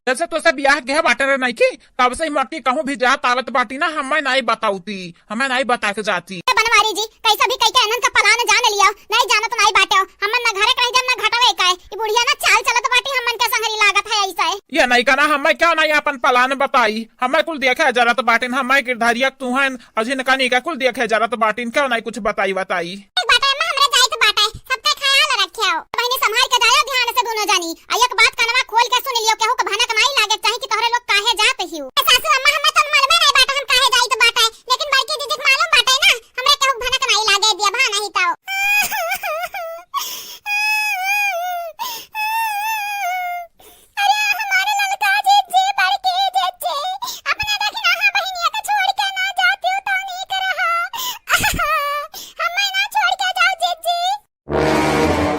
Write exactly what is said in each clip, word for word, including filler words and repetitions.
जब से तोसे बियाह के बाटे रे नइकी, तब से ही मोटकी कहूँ भी जात आवत बाटी ना, हमें नाई बताउती, हमें नाई बता के जाती। ए बनवारी जी, कैसे भी कइके इन्हन का plan जान लिया, नाई जानत नाई बाटे, हमन ना घरे के रह जाम ना घटवे का, ई बुढ़िया ना चाल चलत बाटी, हमन के संगरी लागत है ऐसे। ये नइका ना, हमें क्यों नाई अपन plan बताई, हमें कुल देखे जरत बाटिन, हमें गिरधारिया तुहन, अजिन कनी का कुल देखे जरत बाटिन, क्यों नाई कुछ बताई बताई। ठीक बाटे अम्मा, हमरे जाइत बाटे, सबके ख्याल रखियो। बहिनी संभाल के जायो ध्यान से दोनों जनी। आ एक बात कनवा खोल के सुन लियो, केहू के भनक नाई लागे चाही कि तोहरे लोग काहे जात हियो। ए सासू अम्मा, हमें तो मालूमे नाई बाटे हम काहे जाइत बाटे, लेकिन बड़की दीदी के मालूम बाटे ना, हमरे केहू के भनक नाई लागे दिया भा नहीं तो। अरे हमारे ललका जीजी, बड़की जीजी, अपने दखिनहा बहिनिया के छोड़ के ना जाती हो तो नीक रहा। हमें ना छोड़ के जाओ जीजी।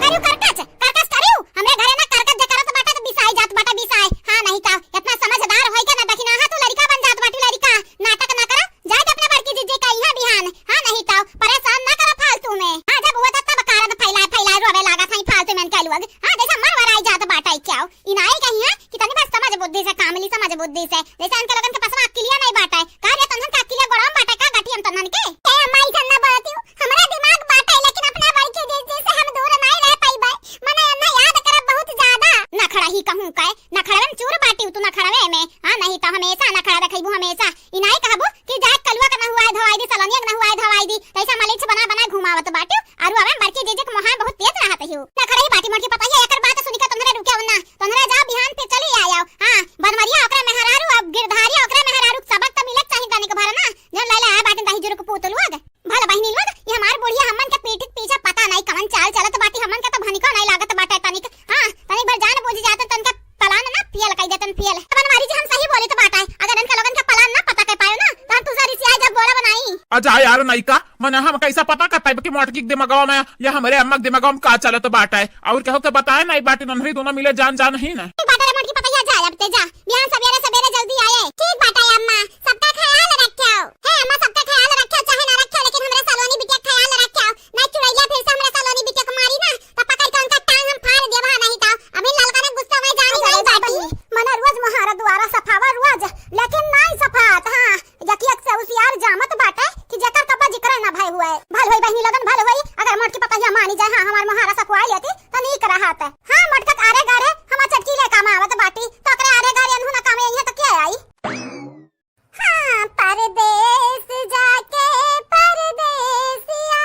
करू करकच, करकच करू। हमरे घरे ना करकच जे करत बाटे तो बिसाई जात बाटे बिसाई। हाँ नहीं तो इतना समझदार होई के ना दखिनहा तू लड़का बन जात बाटू लड़का। नाटक ना करा, जाए दे अपने बड़की जीजी का इहाँ बिहान। हाँ नहीं तो परेशान ना करा फालतू में। हाँ जब हुआ था तब कारद फैलाए फैलाए रोवे लागत है फालतू में इनके लोग। हाँ जैसे मर वराई जात बाटे क्या हो? इनाई कहीं है कि तनी बस समझ बुद्धि से काम ली, समझ बुद्धि से। जैसे इनके लोगन के पास में अक्लिया नहीं बाटे। का रे तन्हन का अक्लिया गोड़ाम बाटे का गठियन तन्हन के? ए अम्मा, ऐसा ना बोलती हूँ। हमरा दिमाग बाटे, लेकिन अपना बड़की जीजी से हम दूर नहीं रह पाइबे। मने ना याद करब बहुत ज्यादा। नखड़ा ही कहूँ का, नखड़वे में चूर बाटी तू नखड़वे में। हाँ, नहीं तो हमेशा नखड़ा देखइबू हमेशा। इनाई कहबू कि जाए कलुआ के नहुआए धोवाई दी, सलोनिया के नहुआए धोवाई दी। तैसा मलिच बना बना घुमावत बाटी। अरु अबे बड़की जीजी के मोहाय बहुत तेज रहत हियो। नखड़ई बाटी मोटकी पतोहिया, एकर बात सुनिके तोहरे रुके ना। तोहरे जाओ बिहान फिर चली आयो। हाँ, बनवरिया ओकरे मेहरारू, अब गिरधारी ओकरे मेहरारू, सबक त मिले चाही तनिक भर ना। जौन लैले आए बाटिन दही जुरुक पूत लोग। भल बहिनी लोग, ये हमार बुढ़िया हमन के पीठ के पीछे पता नहीं कवन चाल चलत बाटी, हमन के तो भनिको नहीं लागत बाटे तनिक। हाँ, तनिक भर जान बूझ जाते तनिक पलान ना फेल कई देतन फेल। बनवारी जी हम सही बोली तो बाटे, अगर इनका लोगन के पलान ना पता कर पायो ना, तो हम तुझे रिसियाई जब बोला बनाई। अच्छा यार नइका, मने हम कैसा पता कर पाइब कि मोटकी के दिमागवा में या हमरे अम्मा के दिमागवा में का चलत बाटे? और केहू के बताए नाई बाटे, नन्हरी दोनों मिले जान जान ही ना। ठीक बाटे रे मोटकी पतैया, जा अब ते जा, बिहान सबेरे सबेरे जल्दी आए। ठीक बाटे अम्मा, सबका ख्याल रखियो। हे अम्मा, सबका ख्याल रखियो, चाहे ना रखियो, लेकिन हमरे सलोनी बिटिया ख्याल रखियो। ना चुड़ैया फिर से हमरे सलोनी बिटिया के मारी ना, तो पकड़ के उनका टांग हम फाड़ देब, हाँ नहीं तो। अभी ललका ने गुस्सा में जानी अच्छा, नहीं अच्छा, बाटी। बहिनी, मने रोज मोहारा दुआरा सफावा रोज, लेकिन नाई सफात, हाँ। यकी एक से उसियार जामत बाटे कि जेकर कब्बा जिक्र ना भय हुए। भल होई बहिनी लोगन, भल होई, अगर मोटकी पतैया मानी जाए, हाँ, हमार मोहारा सफुआ लेती, तो नीक रहत। हाँ, मोटका आरे गारे हमार चटकी ले काम आवत बाटी, तो ओकरे आरे गारे अनहु ना काम आई है, तो के आई? हाँ, परदेस जाके परदेसिया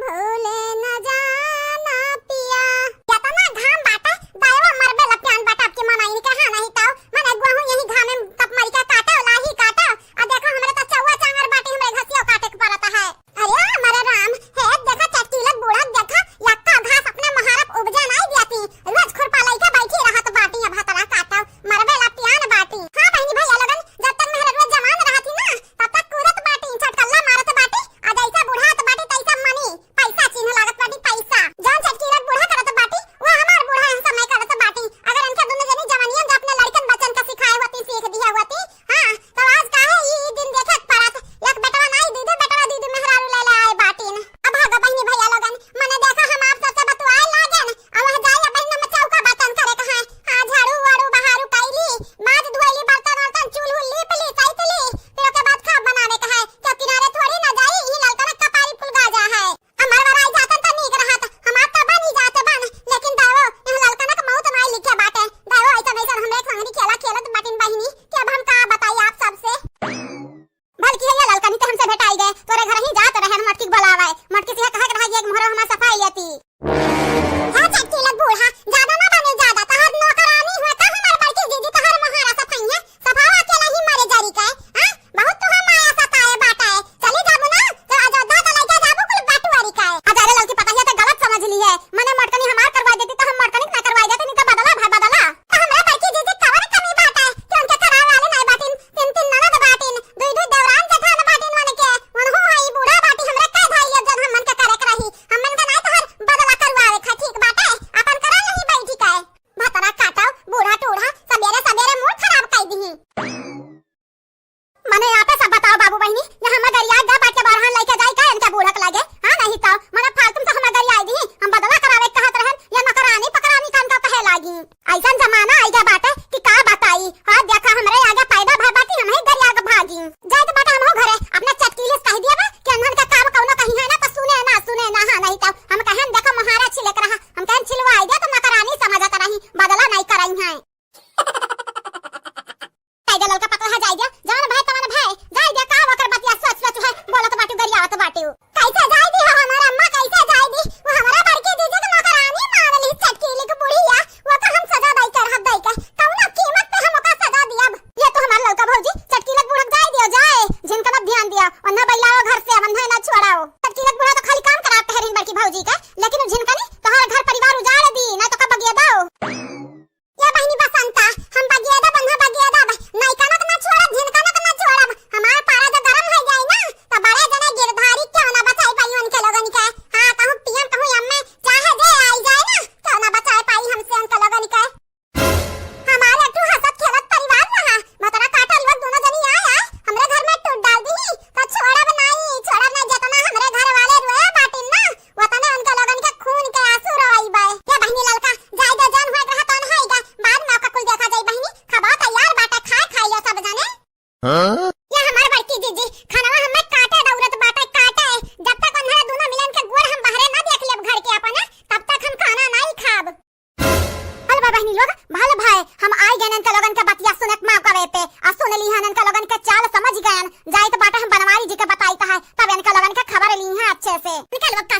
भूले न जाना पिया। केतना घाम बाटे, दायवा मरबे लपियान बाटे, आपके मन आइन के, हाँ, नहीं तो, मन अगुआ हूँ यही घाम में तप मर के काटो, लाही काटो, आ देखो, हमरे तो चौवा चांगर बाटी, हमरे घसियो काटे के पड़त है। अरे हमारा राम, हे देखा चटकीला बूढ़ा, देखा यक्का घास अपना महारप उपजा नाई दियाती, रोज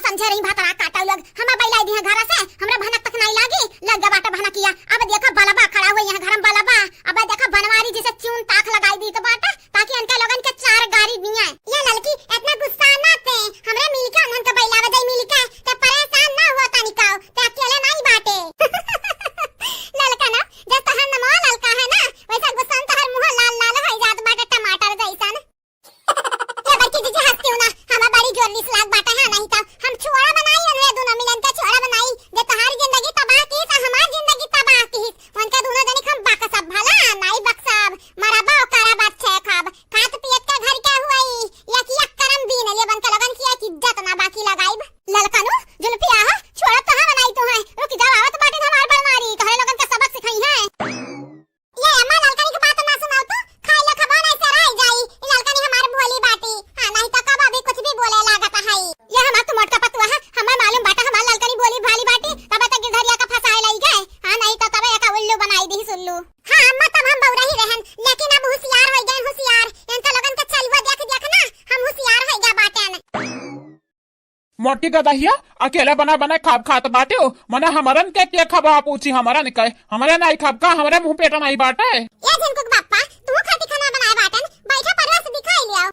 समझे रही भतरा काटउ लोग, हमा बैलाई दिहे घर से, हमरा भनक तक नाई लागी, लग गया बाटे भनकिया। अब देखा बलबा खड़ा हुए यहाँ घर में बलबा, अब देखा बनवारी जैसे चून ताक लगाई दी तो बाटे, ताकि इनके लोगन के चार गारी दिए। ये ललकी इतना गुस्सा ना ते, हमरा मिलके उन्हन के बैलावा जाई मिलके, ते परेशान ना हुआ तनिकाओ, ते अकेले नाई बाटे। ललका ना, जस तोहार नमवा ललका है ना, वैसा गुस्सा में तोहार मुंह लाल लाल हो जात बाटे टमाटर जैसन। ये बड़की जीजी हंसती हूँ ना, हमें बड़ी जोर नीस लाग बाटे है, नहीं तो हम छोड़ा बनाई, हमरे दोनों मिलन के छोड़ा बनाई, जे तोहारी जिंदगी तबाह की, तो हमार जिंदगी तबाह की, उनके दोनों जने हम बकसब भला, नाई बकसब, मरबा ओकरा बाद छे खाब, खात पियत के घर के हुआई, या कि एक करम बीन, ये बन के लगन की एक इज्जत ना बाकी लगाइब। ललकनु, जुल्फिया हो, छोड़ा तो हाँ बनाई तू है, रुक जाओ, आवत बाटे हमार बनवारी, तोहरे लोगन के सबक सिखाई है। ये अम्मा, ललकनी के बात ना सुनाओ तू, खाए ला खबा नहीं सराय जाई। ई ललकनी हमार भोली बाटी। हाँ, नहीं तो कब अभी कुछ भी बोले लागत है। ये हमार तू मोटका पतुआ है, हमें मालूम बाटा हमार ललकनी भोली भाली बाटी, तब तक गिरधरिया का फंसाए लाई गए। हाँ, नहीं तो तब एका उल्लू बनाई दी उल्लू। हाँ अम्मा, तब हम बौरा ही रहन, लेकिन अब होशियार हो गए, होशियार। इनका लोगन के चलुआ देख देख ना हम होशियार हो गया बाटेन। मोटी गदहिया, अकेले बना बना खाब खात बाटे हो। मने हमरन के के खबा पूछी, हमरन के, हमरे नाई खाब का, हमरे मुंह पेट नाई बाटे। ए झिनकुक बाप्पा, तू खाती खाना बनाए बाटन, बैठा परवा से दिखाई लियाओ।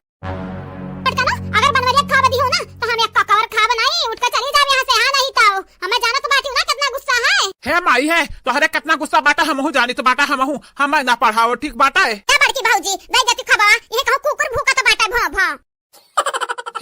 बड़कनो, अगर बनवरिया खाब दी हो ना, तो हम एक ककवर खाब नहीं, उठ के चली जावे यहाँ से, हाँ नहीं तो। हमें जानत बाटी ना कितना गुस्सा है। हे माई है, तोहरे कितना गुस्सा बाटा हमहू जानी तो बाटा हमहू, हमें ना पढ़ाओ, ठीक बाटा है। ए बड़की भौजी, दे देती खबा, ये कहूँ कुकुर भूकत बाटे, भौं, भौं।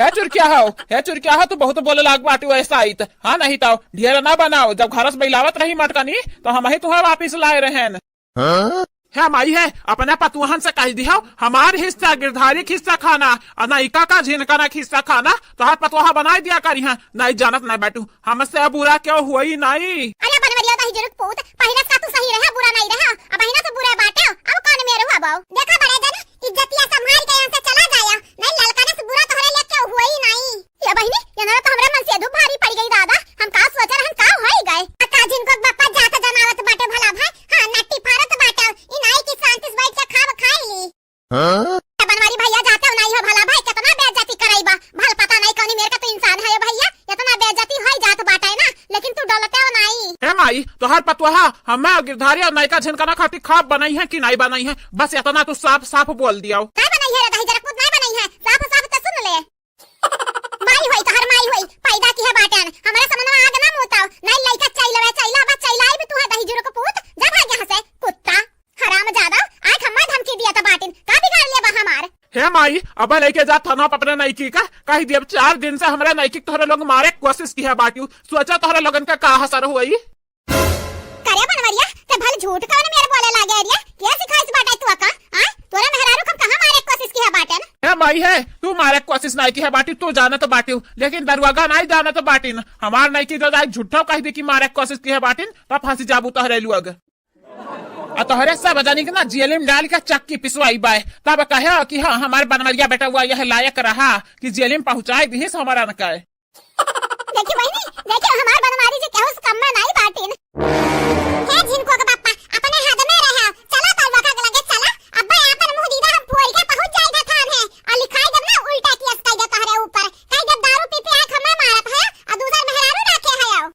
हे चुरकिया हो, हे चुरकिया हो, तू बहुत बोले लाग बाटी वैसा आई त। हाँ नहीं तो ढेर ना बनाओ, जब घर से बैलावत रही मटकनी तो हम ही तुम्हें वापिस लाए रहेन। हाँ? हे माई है, अपने पतुहन से कह दिहो, हमार हिस्सा गिरधारी के हिस्सा खाना, और नैका का झिनकना के हिस्सा खाना, तोहार पतुहा बनाई दिया करी हैं, नहीं जानत नहीं बाटू, हमसे बुरा क्यों हुई नहीं। अरे बनवरिया दही जुरुक पूत, पहिला से का तू सही रहे, बुरा नहीं रहे, अब बहिना से बुरा बाटे, अब कौन मेरे हुआ बाऊ? देखा बड़े जन, इज्जतिया संभाल के यहाँ से चला जाया, नहीं ललकने से बुरा तोहरे लिए क्यों हुआ ही नहीं। ये बहिनी, ये ना तो हमरे मन से दुख भारी पड़ गई दादा, हम का सोच रहन का होई गए। आ का झिनकुक बाप्पा जात जनावत बाटे भला भाई, हाँ नट्टी फारत बाटे, ई नाई की शांति से बैठ के खाब खाई ली। हाँ? ए बनवारी भैया जाते हो नहीं हो भला भाई, कितना बेइज्जती कराई बा, भल पता नहीं कौनी मेर का तू इंसान है ये भैया, इतना बेइज्जती होई जात बाटे ना, लेकिन तू डलते हो नहीं। हे माई, तोहार पतुहा, हमें गिरधारी और नैका झिनकना खाती खाब बनाई है कि नहीं बनाई है, बस इतना तू साफ साफ बोल दिया। नहीं बनाई है रे दही जरा पूत, नहीं बनाई है, साफ साफ तो सुन ले। माई होई तोहर माई होई, पैदा की है बाटन, हमरा समनवा आग ना मुताओ, नहीं लइका चैलवा, चैला बा, चैलाई भी तू है दही जुरुक पूत, जा भाग यहाँ से, कुत्ता, हरामजादा, आज हम्मा धमकी दिया था बाटिन, का बिगाड़ ले बा हमार? हे माई, अब लेके जा थाना पर अपने नैकी का, कह दिया चार दिन से हमरा नैकी के तोहरे लोग मारे के कोशिश की है बाटियो, सोचा तोहरे लोगन का का हसर होई। करे बनवरिया, ते भल झूठ कवन मेर बोले लागे अरिया? के सिखाइस बाटे तू का? आ? तोरा मेहरारू कब कहाँ मारे के कोशिश की है बाटेन? हे माई है, तू मारे के कोशिश नहीं की है बाटी, तू जानत बाटी, लेकिन दरुआगा नहीं जानत बाटिन। हमार नहीं की दादा झूठो कह दी कि मारे के कोशिश की है बाटिन, तब फंसी जाबू तोहरे लोग। आ तोहरे सब जानी के ना जेल में डाल के चक्की पिसवाई बाय, तब कहे कि हाँ हमार बनवरिया बेटा हुआ यह लायक रहा कि जेल में पहुँचाई दिहिस हमारा न कहे। देखी बहिनी, देखी हमार बनवारी जी केहू से कम में नाई बाटिन। हे झिनकुक बाप्पा, अपने हद में रहे। चला तलवा का लगे चला। अब्बे आपन मुंह दीदा हम फोड़ के पहुंच जाई था थाने। और लिखाई जब ना उल्टा केस कह दे तोहरे ऊपर। कह जब दारू पी पी आए खम्मा मारत है, और दूसर मेहरारू रखे है आओ।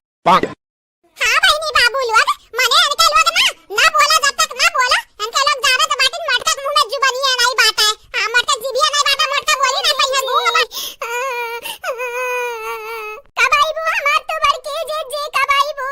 हाँ बहिनी बाबू लोग, मने इनके लोग ना, ना बोला जब तक ना बोला, इनके लोग जानत बाटिन मोटका के मुंह में जुबानिया नहीं बाटे। हाँ, मोटका जीभिया नहीं बाटे, मोटका बोली नहीं पइहन मुंह में। कब आइबू हमार तू बड़के जीजी, कब आइबू?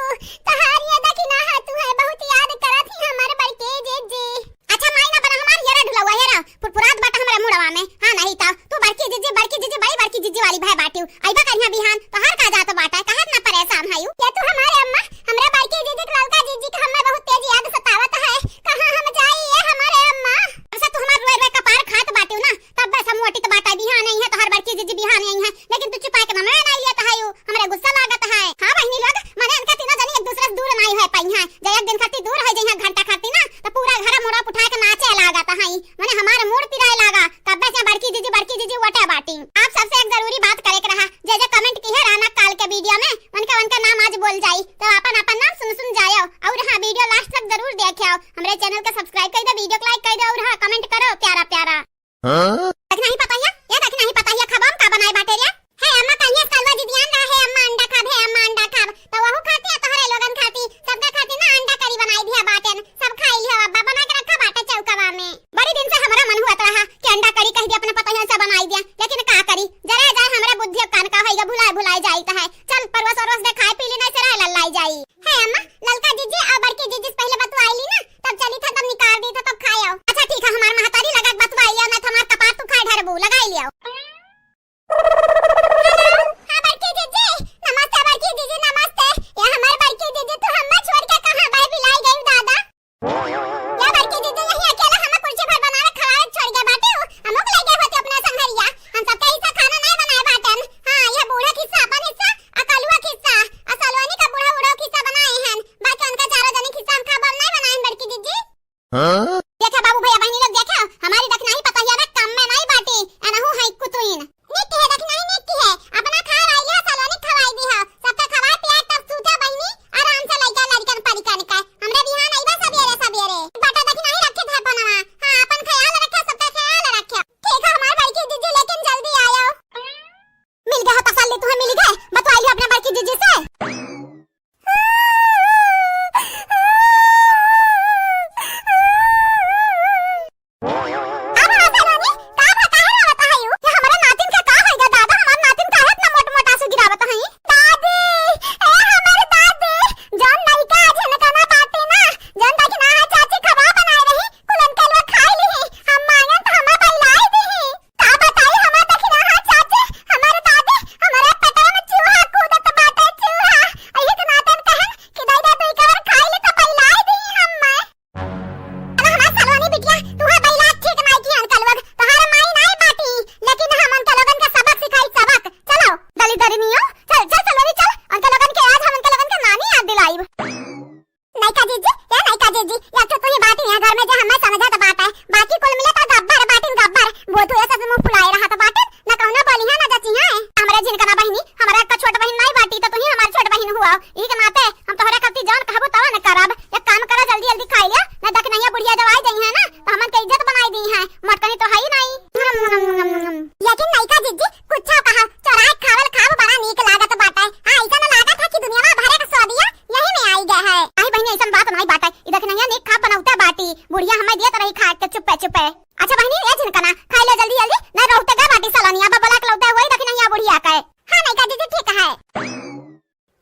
तहार ये देखी ना है, तू है बहुत याद करत ही हमार बड़के जीजी। अच्छा माई ना बना हमार, ये रे ढुलवा, ये रे। फुरफुरात बाटे हमरे मुड़वा में। हाँ, नहीं तो तू बड़की जीजी, बड़की जीजी, बड़ी बड़की जीजी वाली भय बाटियो। अइबा करिहा बिहान, तोहार का जात बाटे, काहे इतना परेशान हयू? ये तू हमारे अम्मा, हमरा बड़की जीजी के ललका जीजी के हमें बहुत तेज याद सतावत है। कहाँ हम जाई ये हमारे अम्मा? अच्छा तू हमार रोए रोए कपार खात बाटियो ना, तब बस हम मोटित बाटा बिहान आई है, तोहार बड़की जीजी बिहान आई है, लेकिन तू चुपा के मना नहीं लिया तहायू, हमरा गुस्सा लागत है। हाँ बहिनी लोग, मने इनका तीनों जनी एक दूसरे से दूर नहीं है पाई है, जब एक दिन खातिर दूर हो जाई है घंटा खातिर ना, तो पूरा घर मोड़ा उठा के नाचे लागत है। मने हमार मूड पिराए लागा, तब्बे से बड़की जीजी, बड़की जीजी वटे बाटी। आप सबसे एक जरूरी बात करे के रहा, जे जे comment किहे रहना काल के video में, उनका, उनका नाम आज बोल जाई, तो आपन, आपन नाम सुन, सुन जायो। और हाँ, video last तक जरूर देखे आओ, हमरे channel का subscribe कर दो, video को like कर दो, और हाँ, comment करो प्यारा, प्यारा। हाँ? तक नहीं पता है, ये तक नहीं पता है, खबम का बनाए बाटे रे? हे अम्मा, कहिया से कलवा जिदियान रहा, "हे अम्मा, अंडा खाब, हे अम्मा, अंडा खाब।" तो वहू खाती है, तोहरे लोगन खाती, सबका खाती ना अंडा करी बनाई दिया बाटेन, सब खाई लियो, अब्बा बना के रखा बाटे चौकवा में। बड़ी दिन से हमरा मन हुआ रहा कि अंडा करी कह दिया अपने पतोहियन से बनाई दिया, लेकिन का करी, जरा जाए हमरा बुद्धि कान का होइगा, भुलाए भुलाए जाई त है। चल, परवस ओरवस दे, खाए पी ली, नहीं से राय लल्लाई जाई। हे अम्मा, ललका जीजी और बड़की जीजी से पहले बतवाई ली ना, तब चली था, तब निकाल दी था, तब खाए आओ। अच्छा ठीक है, हमार महतारी लगा के बतवाई लियो, नहीं तो हमार कपार तू खाए ढरबू, लगाई लियो। हेलो, हाँ बड़की जीजी, नमस्ते बड़की जीजी, नमस्ते। ये हमार बड़की जीजी, तू हम्मा छोड़ के कहाँ बाय बिलाई गई दादा? या बड़की जीजी, यहीं अकेला हम्मा कुर्सी पर बनावे खवावे छोड़ गए बाटे हो। हमहू के ले गए होते अपना संघरिया। हम सबके हिस्सा खाना नहीं बनाए बाटन। हाँ, ये बूढ़ा हिस्सा अपन हिस्सा, आ कलुआ हिस्सा, आ सलोनी का बूढ़ा उड़ो हिस्सा बनाए हैं। बाकी उनका चारों जने हिस्सा हम खा बल नहीं बनाए हैं बड़की जीजी। हाँ? देखा बाबू भैया बहनी लोग, देखा हमारी दखनाही पतोहिया में कम में नहीं बाटी, एनहू है कुतुइन। नीक है दखनाही, नीक है, अपना खाए वाली है, सलोनी खवाई दी है, सबका खवाए पियाए तब सूते बहनी, आराम से लइका लड़कन परिकन के। हमरे बिहान अइबा सबेरे सबेरे। बाटा दखनाही रखे था पनवा। हाँ, अपन ख्याल रखे, सबका ख्याल रखे। ठीक है हमार बड़की जीजी, लेकिन जल्दी आयो। मिल गए हो तसल्ली, तुम्हें मिल गए, बतवाई लियो अपने बड़की जीजी से। अब आशा रानी, का बा, काहे रोवत हयू? ये हमरे नातिन के का होइगा दादा? हमार नातिन काहे इतना मोट मोट आंसू गिरावत हई? दादी, ए हमर दादी, जौन नइका झिनकना बाटी ना, जौन दखिनाहा चाची खवा बनाए रही, कुलन कलवा खाई लिही। हम मांगन त हमा बइलाई दिही। का बताई हमार दखिनाहा चाची, हमर दादी, हमरे पेटवा में चूहा कूदत बाटे, चूहा। अहित नातन कहन कि दादा दुई कवर खाई ले त बइलाई दिही हम्मा। अब हमार सलोनी बिटिया, तू है बइला ठीक नाई की अंकल लोग, तोहार माई नाई बाटी, लेकिन हम अंकल लोगन के सबक सिखाई सबक। चलो, दलिदरनियो, चल, चल सलोनी चल, अंकल लोगन के आज हम अंकल लोगन के नानी याद दिलाइब। नइका जीजी, ए नइका जीजी, या तो तू ही बाटी है घर में जे हमें समझत बाटे, बाकी कुल मिले तो गब्बर बाटिन गब्बर, वो तू ऐसा मुंह फुलाए रहा तो बाटिन, ना कौनो बोली है ना जची है। हमरे झिनकना बहिनी, हमरा का छोट बहिन नाई बाटी, तो तू ही हमार छोट बहिन हुआ, ई के नाते हम तोहरे खातिर जौन कहबो तवन करब। एक काम करा, जल्दी जल्दी खाई लिया, ना दखिनहिया बुढ़िया जब आई जइहैं ना, तो हमन के इज्जत बनाई दिहैं। मोटकनी तो हई नाई। लेकिन नइका जीजी, कुछ कहा, चोराए खावल खाब बड़ा नीक लागत बाटे। हाँ, ऐसा ना लागत है कि दुनिया में भरे के स्वादिया यही में आई गए है। आई बहिनी, ऐसन बात नाई बाटे। ई दखिनहिया नीक खाब बनौते बाटी, बुढ़िया हमें दियत रही खाए के चुप्पे चुप्पे। अच्छा बहिनी, ए झिनकना, खाई ले जल्दी जल्दी, ना रहते गए बाटी सलोनिया, अब बोला के लौटे हुए दखिनहिया बुढ़िया के। हाँ नइका जीजी, ठीक है।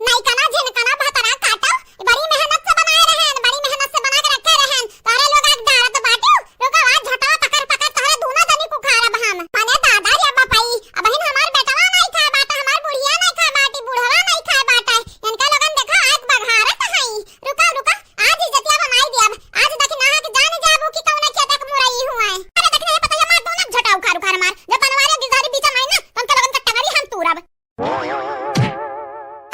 नइकना झिनकना भतरा काटो, बड़ी मेहनत से बनाए रहन, बड़ी मेहनत से बना के रखे रहन, तोहरे लोग आज डारत बाटू, रुको आज झोंटवा पकड़ पकड़ तोहरे दूनो जनी कुखारब हम। मने दादा रे बपई, अबहिन हमार बेटवा नाई खाए बाटा, हमार बुढ़िया नाई खाए बाटी, बुढ़वा नाई खाए बाटा, इनका लोगन देखो आज बघारत हई। रुको रुको, आज इज्जतिया बनाई दियब, आज दखिनहा के जान जाबू कि कौने खेत के मुरई हुए। अरे दखिनहा पतैया मार दो ना, झोंटा उखाड़ उखाड़ मार, जब बनवारी गिरधारी बीच में आई ना, तो उनके लोगन के टंगरी हम तूरब।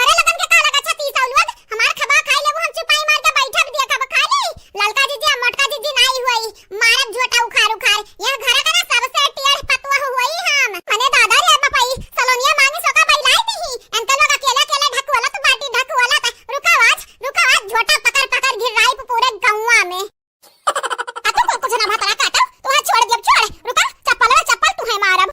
अरे लगन के का लगा छती सौलुअद, हमार खबा खाई लेबू, हम चुपाई मार के बैठब, देखब खाली। ललका जीजी आ मोटका जीजी नाई हुई, मारब झोंटा उखाड़ उखाड़। यह घर का ना सबसे टेढ़ पतुआ हुई हम। मने दादा रे बपई, सलोनिया मांगी सोका बइलाई दिही। इनका लोग अकेले अकेले ढकुअलत बाटी, ढकुअलत। रुका आज, रुका आज, झोंटा पकड़ पकड़ गिर्राइब पूरे गौवा में। आ तू को कुछ ना भतरा काटो, तू हाथ छोड़ दियब, छोड़। रुका, चप्पल रे चप्पल तू है मारब।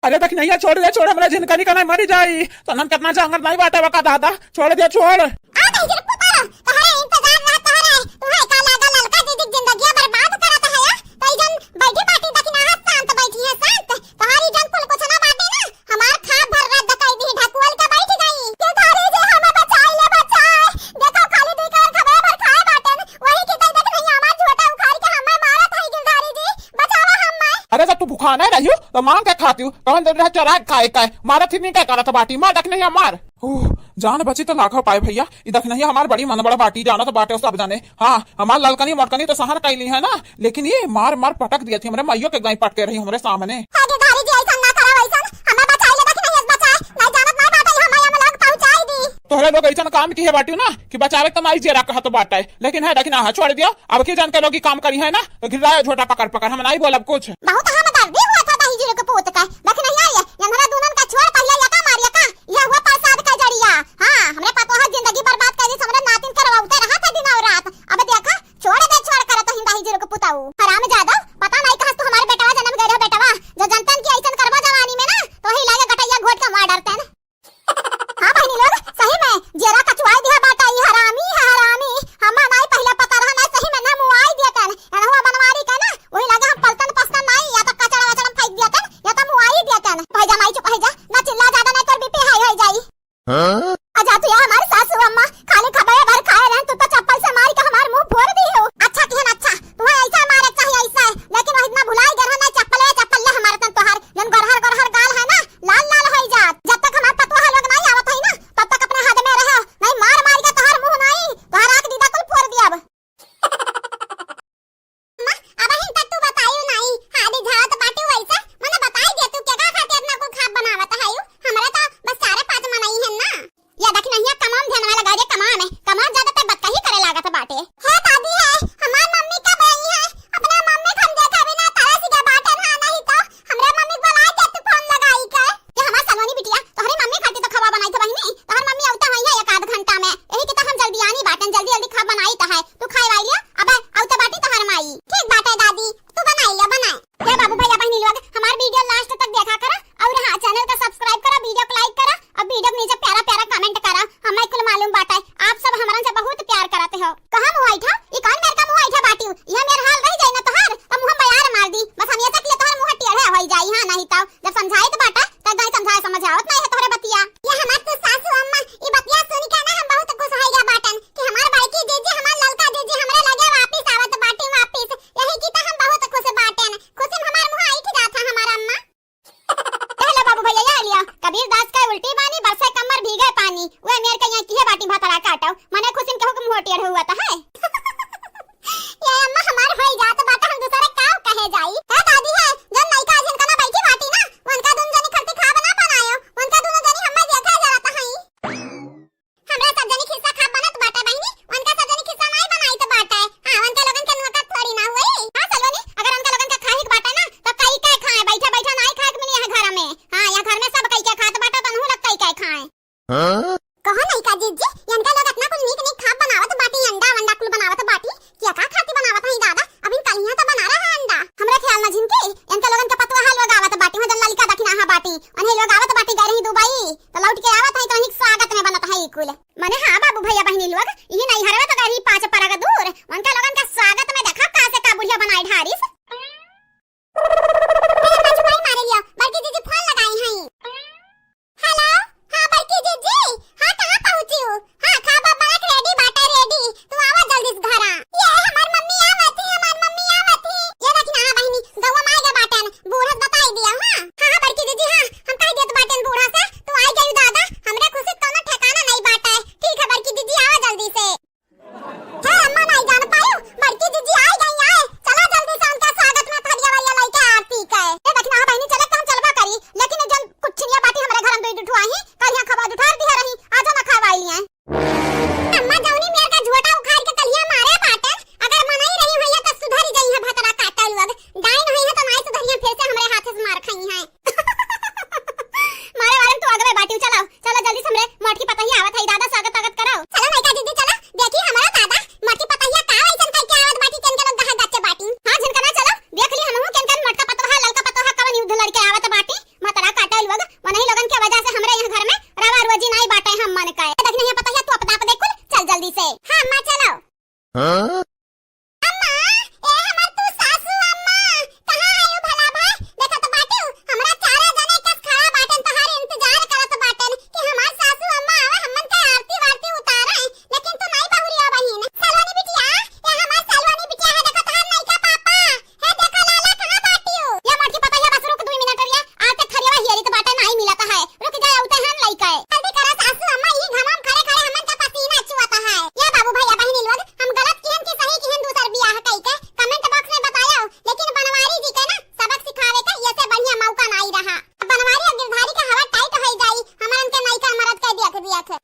अरे देख नैया, छोड़ दे, छोड़, हमरा झिनकनी का नहीं मरी जाई। तो नन कितना जांगर नहीं बाटे बका दादा, छोड़ दे, छोड़। आ नहीं जरा पुकारो, तोहरे इंतजार रहा तोहरे। तू है का लागा ललका दीदी जिंदगिया बर्बाद करत है या? तो ई जन बैठी बाटी दखिनहा शांत बैठी है, शांत। तोहरी जन कुल कुछ ना बाटे ना, हमार खा भर रद्द कई दी, ढकुअल के बैठ गई। गिरधारी जी हमें बचाई ले, बचाए। देखो खाली दुई कवर खबे भर खाए बाटन, वही की तई देख नहीं हमार झोटा उखाड़ के हमें मारत है गिरधारी जी। बचावा हम्मे। अरे, जब तू भुखाने रहियो, तो मांग के खातियो। कौन दिन रहे चोराए खाए का? मारत ही नहीं का करत बाटी, मार देख नहीं मार। ओह, जान बची तो लाखों पाए भैया। ई देख नहीं हमार बड़ी मन बड़ा बाटी, जानत बाटे सब जाने। हाँ, हमार ललकनी मोटकनी तो सहन कैली है ना, लेकिन ये मार मार पटक दिया थी, हमरे माइयो के गाय पटके रही हमरे सामने। आगे धारी जी ऐसा ना करा वैसा, हमें बचाई ले देख नहीं बचाए, नहीं जानत नहीं बाटे, हमें हम लोग पहुंचाई दी। तोहरे लोग ऐसन काम किहे बाटियो ना कि बचावे त माई जेरा कहत बाटे, लेकिन है दखिनहा छोड़ दियो। अब की जान के लोग ई काम करी है ना, तो गिरायो झोटा पकड़ पकड़, हम नहीं बोलब कुछ। बहुत हमदर्दी हुआ था दही जीरो के पूत का, दखिनहा ये, ये हमरा दूनन का छोड़, पहले ये का मारिया का, ये हुआ प्रसाद का जरिया। हाँ, हमरे पतोह जिंदगी बर्बाद कर दी, हमरे नातिन करवाउते रहा था दिन और रात। अब देखा, छोड़ दे, छोड़ करत हिंदा ही जीरो के पुताऊ। हराम जादा, पता नहीं कहाँ तू हमारे बेटवा जन्म गए रहो बेटवा, जो जनतन की ऐसन कर टी बानी बरसे कमर भीगे पानी, उहे मेर के यहाँ किहे बाटी भतरा काटो, मने खुशिन केहू के मुँह टेढ़ हुआ त है। ये अम्मा हमार होई जात बाटे, हम दूसरे का कहे जाई। ए दादी है, जौन नइका जिनका ना बैठी बाटी ना, उनका दुन जनी खलती खाब ना बनायो, उनका दुनो जनी हम्मे देखे जरत हई। हमरा सब जनी खिस्सा खाब बनत बाटे बहिनी, उनका सब जनी खिस्सा नाई बनाई त बाटे। हाँ, उनके लोगन के नौकत थोड़ी ना हुई। हाँ सलोनी, अगर उनके लोगन के खाही के बाटे ना, तो कई के खाए, बैठे बैठे नाई खाए के मिली यहाँ घर में। हाँ, यहाँ घर में सब कई के खात बाटे, तो उनहू लोग कई के खाए। हाँ? कहो नइका जिज्जी, इनका लोग इतना कुल नीक नीक खाब बनावत बाटी, अंडा वंडा कुल बनावत बाटी, क्या का खाती बनावत हई दादा? अभी कलिया तो बना रहा है अंडा। हमरा ख्याल में झिनकी, इनका लोगन के पतोहा लोग आवत बाटी, वहाँ जन ललिका दखिनाहा बाटी, उन्हें लोग आवत बाटी गए रही दुबई, तो लौट के आवत हई तो उन्हीं के स्वागत में बनत है ई कुल। मने हाँ बाबू भैया बहिनी लोग, यही नहीं हरवे तो गए रही पाँच परग दूर, उनका लोगन के स्वागत में देखा का से का बुढ़िया बनाई ढारिस। ए, पाछू भाई मारे लियो, बड़की दीदी फोन लगाई हई। हेलो, हाँ बड़की दीदी, हाँ कहाँ पहुँची हूँ? हाँ खाब बनत रेडी बाटे रेडी, तू आवा जल्दी से घरा। ये हमार मम्मी आवत ही, हमार मम्मी आवत ही। ये देखी ना, हाँ बहिनी, गौवा में आइगे बाटेन, बूढ़ा से बताई दिया, हाँ। हाँ, हाँ बड़की दीदी, हाँ, हम कह देत बाटेन बूढ़ा से, तू आई गई दादा, हमरे खुशी कौनो ठिकाना नहीं बाटे। ठीक है बड़की दीदी, आवा जल्दी से। हे अम्मा, नाई जान पायो, बड़की जीजी आई गई आए। चला जल्दी से उनका स्वागत में थरिया वरिया लइके आरती के। ए देखी ना बहिनी, चले तो हम चलबा करी, लेकिन जन कुछ छिनिया बाटी हमरे घर में दुई ठो आई, कलिया खवा जुठार दिया रही, आजो ना खवाई लिए। अम्मा जौनी मेर का झोटा उखाड़ के कलिया मारे बाटन, अगर मनई रही होइया त सुधरी जइहे भतरा काटल लोग, डाइन होइहे त नाई सुधरिया, फिर से हमरे हाथे से मार खाई हैं। मारे वाले में तू आगे बाटी, चलाओ, चलो जल्दी से हमरे मोटकी पतोहिया आवत है, दादा स्वागत वागत कराओ। चलो नइका दीदी, चलो, देखी हमारा दादा मोटकी पतोहिया का वैसन कह के आवत बाटी, केन के लोग गहा गच्चे बाटी। हाँ झिनकना, चलो देख ली हमहू केन केन मोटका पतोहा, ललका पतोहा कवन युद्ध लड़के आवत बाटी। मतरा काटे लोग, वनही लोगन के वजह से हमरे यहाँ घर में रवा रोजी नाई बाटे हम मन का। देख नहीं पतोहिया, तू अपना आप देख कुल, चल जल्दी से। हाँ अम्मा, चलो। हाँ? अम्मा, ए हमार तू सासू अम्मा, कहाँ आयु भला भाई? देखत बाटिउ, हमरा चारे जने कस खड़ा बाटेन, तहार इंतजार करत बाटेन कि हमार सासू अम्मा आवे, हमन के आरती वारती उतारे, लेकिन तू नाई बहुरिया बहिन। सलोनी बिटिया, ए हमार सलोनी बिटिया है, देखत हन नइका पापा, हे देखा लाला, कहाँ बाटिउ? या मोटकी पतोहिया, बस रुक दुई मिनट रे, आते थरियावा हियरित बाटे, नाई मिलत है। रुक जाए, उते हम लइके। जल्दी करा सासू अम्मा, ई घामा में खड़े खड़े हमन का पसीना चुअत है। या बाबू भैया बहिनी लोग, हम गलत किहन कि सही किहन, दूसर बियाह कई के comment box में बतायो, लेकिन बनवारी जी के ना सबक सिखावे का ये से बढ़िया मौका नाई रहा। अब बनवारी और गिरधारी का हवा tight होई जाई, हमन के नइका मरद के देख देख।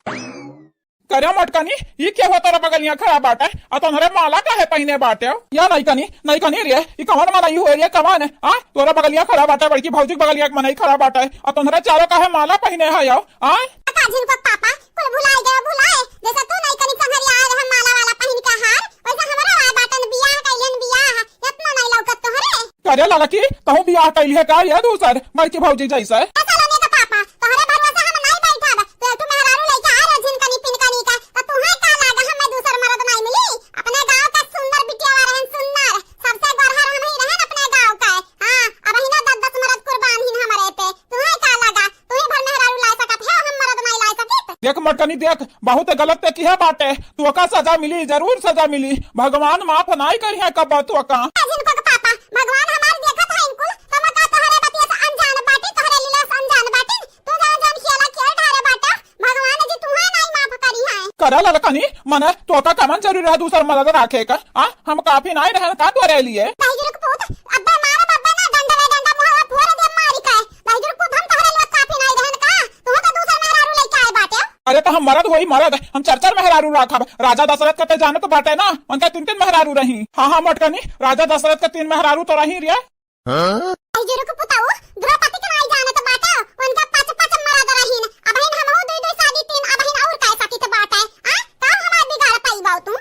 करे मोटकनी, ई के हो तोरा बगलिया खड़ा बाटे? आ तोहरे माला काहे पहिने बाटे? या नइकनी, नइकनी रे, ई कवन मनई होए रे, कवन? आ, तोरा बगलिया खड़ा बाटे, बड़की भौजी के बगलिया के मनई खड़ा बाटे, आ तोहरे चारो काहे माला पहिने है, आओ? आ? का झिनकक पापा, कुल भुलाए गए, भुलाए। जैसे तू नइकनी संघरिया आए रहे माला वाला पहिन के हार, वैसे हमरो आए बाटन बियाह कइलेन बियाह, इतना नहीं लौकत तोहरे? करे ललकी, तहूँ बियाह कइली है का ये दूसर बड़की भौजी जैसे? ए सलोनी के पापा, तोहरे भरोसे हम नाई बैठब। तू एक ठो मेहरारू लइके आ रे झिनकनी पिनकनी का, त तुहे का लागा हमें दूसर मरद नाई मिली? अपने गाँव का सुंदर बिटियावा रहन सुंदर, सबसे गोरहर हम ही रहन अपने गाँव का। हाँ, अबहिना दस दस मरद कुर्बान हिन हमरे पे। तुहे का लागा? तुही भर मेहरारू ला सकत है, हम मरद नाई ला सकित? देख मोटकनी देख, बहुत गलत ते किहे बाटे, तोका सजा मिली, जरूर सजा मिली। भगवान माफ नाई करिहे कब्बो तोका। जिनको के पापा, भगवान हमार देखत है इनकुल, तो मैं का तोहरे बतिया से अनजान बाटी, तोहरे लीला से अनजान बाटी। तू जौन जौन खियाला खियाल ढारे बाटा, भगवान जी तुहे नाई माफ करिहे। करे ललकनी, मने तोका कमन जरूरी रहे दूसर मरद राखे का? आ, हम काफी नाई रहन का तोरे लिए? दहिजरू के पूत, अब्बे मारब अब्बे ना, डंडा रे डंडा, मुहवा फोड़ दे मारी के। दहिजरू के पूत, हम तोहरे लिए काफी नाई रहन का? तू तो दूसर मेहरारू लइके आए बाटे। अरे तो हम मरद होई मरद, हम चार चार मेहरारू राखब। राजा दशरथ का ते जानत बाटे ना, उनका तीन तीन मेहरारू रही। हाँ, हाँ, मोटकनी, राजा दशरथ का तीन मेहरारू तो रही रे। हाँ? दहिजरू के पुताऊ, द्रौपदी के नाई जानत बाटे, उनका पाँच पाँच मरद रहीन। अबहिन हमहू दुई दुई शादी तीन, अबहिन और काय सकित बाटे? आ? तब हमार बिगाड़ पाई बाऊ तू?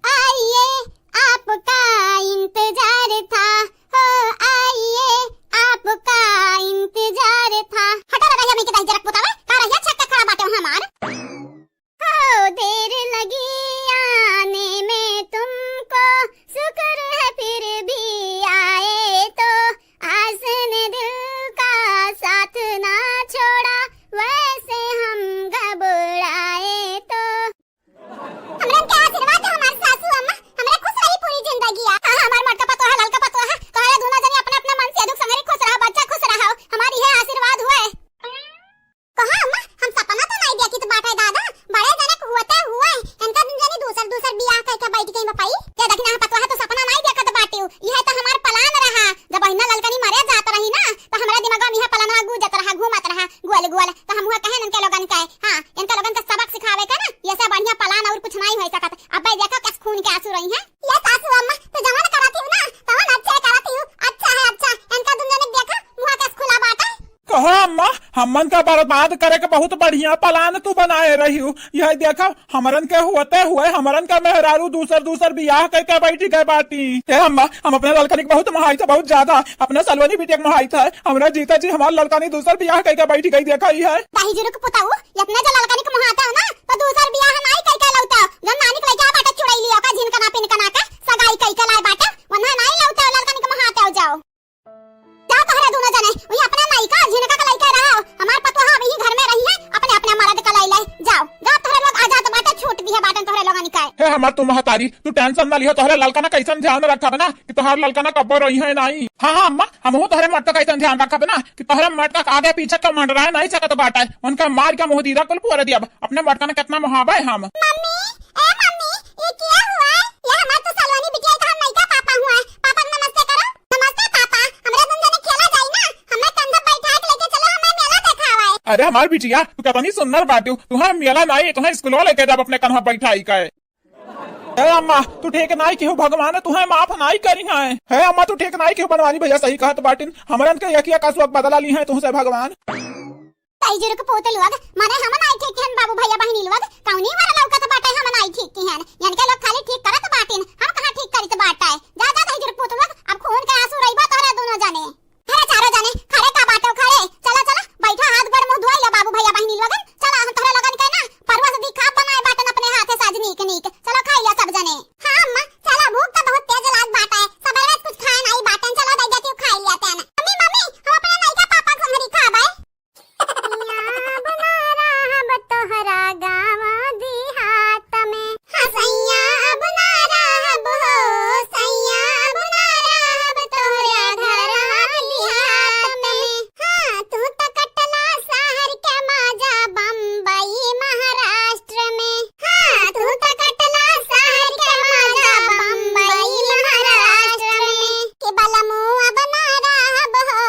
आइए, आपका इंतजार था, हो आइए, आपका इंतजार था। हटा रे भैया, मैं के दहिजरू के पुतावा, का रहिया छक्का खड़ा बाटे हमार? हो देर लगी आने में तुमको, शुक्र है फिर भी आए तो, आस ने दिल का साथ ते गुआल, तो हम हुआ कहे इनके लोगन के, हाँ, इनके लोगन के सबक सिखावे के ना, ये सब बढ़िया plan और कुछ नहीं हो सकत। अब भाई देखो, कैसे खून के आंसू रही हैं। ये सासू अम्मा, तू जवन करत ही ना, तवन अच्छे करत ही, अच्छा है, अच्छा। इनका दुनिया ने देखा, मुँह कैसे खुला बाटे। कहो अम्मा, हमन का बर्बाद करे के बहुत बढ़िया plan तू बनाए रही हो। यह देखो, हमरन के होते हुए हमरन का मेहरारू दूसर दूसर बियाह करके बैठी गए बाटी। हे अम्मा, हम अपने ललकनी के बहुत मोहाइत है, बहुत ज्यादा। अपने सलोनी बिटिया के मोहाइत है। हमरा जीता जी हमार ललकनी दूसर बियाह करके बैठी गई, देखा ही है। दहिजरू के पुताऊ, इतने जो ललकनी के मोहात है ना, तो दूसर बियाह नाई करके लौटा। जब नानी के लइका बाटे चुड़ैली, ओका झिनकना पिनकना के सगाई करके लाए बाटे, वन्हा नाई लौटा ललकनी के मोहात है, जाओ। जाओ तोहरे दोनों जने, वही अपना लइका, झिनका के लइका रहो। हमार पतोहा अभी घर में रही है, अपने, अपने मर्द का लई ले। जाओ, जाओ तोहरे लोग आजाद बाटे, छूट दिहे बाटन तोहरे लोगन का। हे हमार तू महतारी, तू tension ना लिहो, तोहरे ललका ना कैसन ध्यान रखब ना कि तोहर ललका ना कब्बो रोई है नाई। हाँ, हाँ अम्मा, हमहू तोहरे मटका कैसन ध्यान रखब ना कि तोहरे मटका के आगे पीछे का मंडराए नहीं सकत बाटे, उनका मार के मुँह दीदा कुल फोड़ दियब। अपने मटका ना कितना मोहाबे हम। मम्मी, ए मम्मी, ये क्या हुआ? ये हमार तो सलोनी बिटिया, तो हम नइका पापा हुआ है। पापा के नमस्ते करो। नमस्ते पापा, हमरा दुन जने खेला जाई ना, हमें कंधा बैठा के लेके चलो, हमें मेला देखावा है। अरे हमार बिटिया, तू कितनी सुंदर बाटू, तुहे मेला नाई, तुहे स्कूल लेके जब अपने कंधा बैठाई के। हे अम्मा, तू ठीक नाई केहू, भगवान तुहे माफ नाई करी है। हे अम्मा, तू ठीक नाई केहू, बनवारी भैया सही कहत बाटिन, हमरन के यकिया का सुअक बदला ली है तुहसे भगवान। दहिजरू के पूत लोग, माने हम नाई ठीक हन बाबू भैया बहिनी लोग, कौनी वाला लौकत बाटे हम नाई ठीक हन, इनके लोग खाली ठीक करत बाटिन, हम कहाँ ठीक करित बाटे। जा, जा दहिजरू के पूत लोग, अब खून के आंसू रोइबा तोहरे दोनों जने। अरे चारों जने, खड़े का बाटो खड़े, चला, चला, बैठा, हाथ गोड़ मुँह धोई लो बाबू भैया बहिनी लोगन, चला हम तोहरे लोगन के ना परवा से दिखा बनाए बाटन अपने हाथे साज नीक नीक, चलो खाई लिया सब जने। हाँ अम्मा, चला भूख तो बहुत तेज लाग बाटे, सबेरे से कुछ खाए नाई बाटन, चलो दे देती हूँ खाई लिया तेन। मम्मी, मम्मी, हम अपने नइका पापा के संगरी खाबे। सैया, अब ना रहब तोहरा गाँव देहात में। हाँ, सैया, अब ना रहब हो, सैया, अब ना रहब तोहरा घरवा देहात में। हाँ, तू त कटला शहर के माजा बम्बई महाराष्ट्र में। हाँ, तू त कटला शहर के माजा बम्बई महाराष्ट्र में। कि बलमू अब ना रहब हो,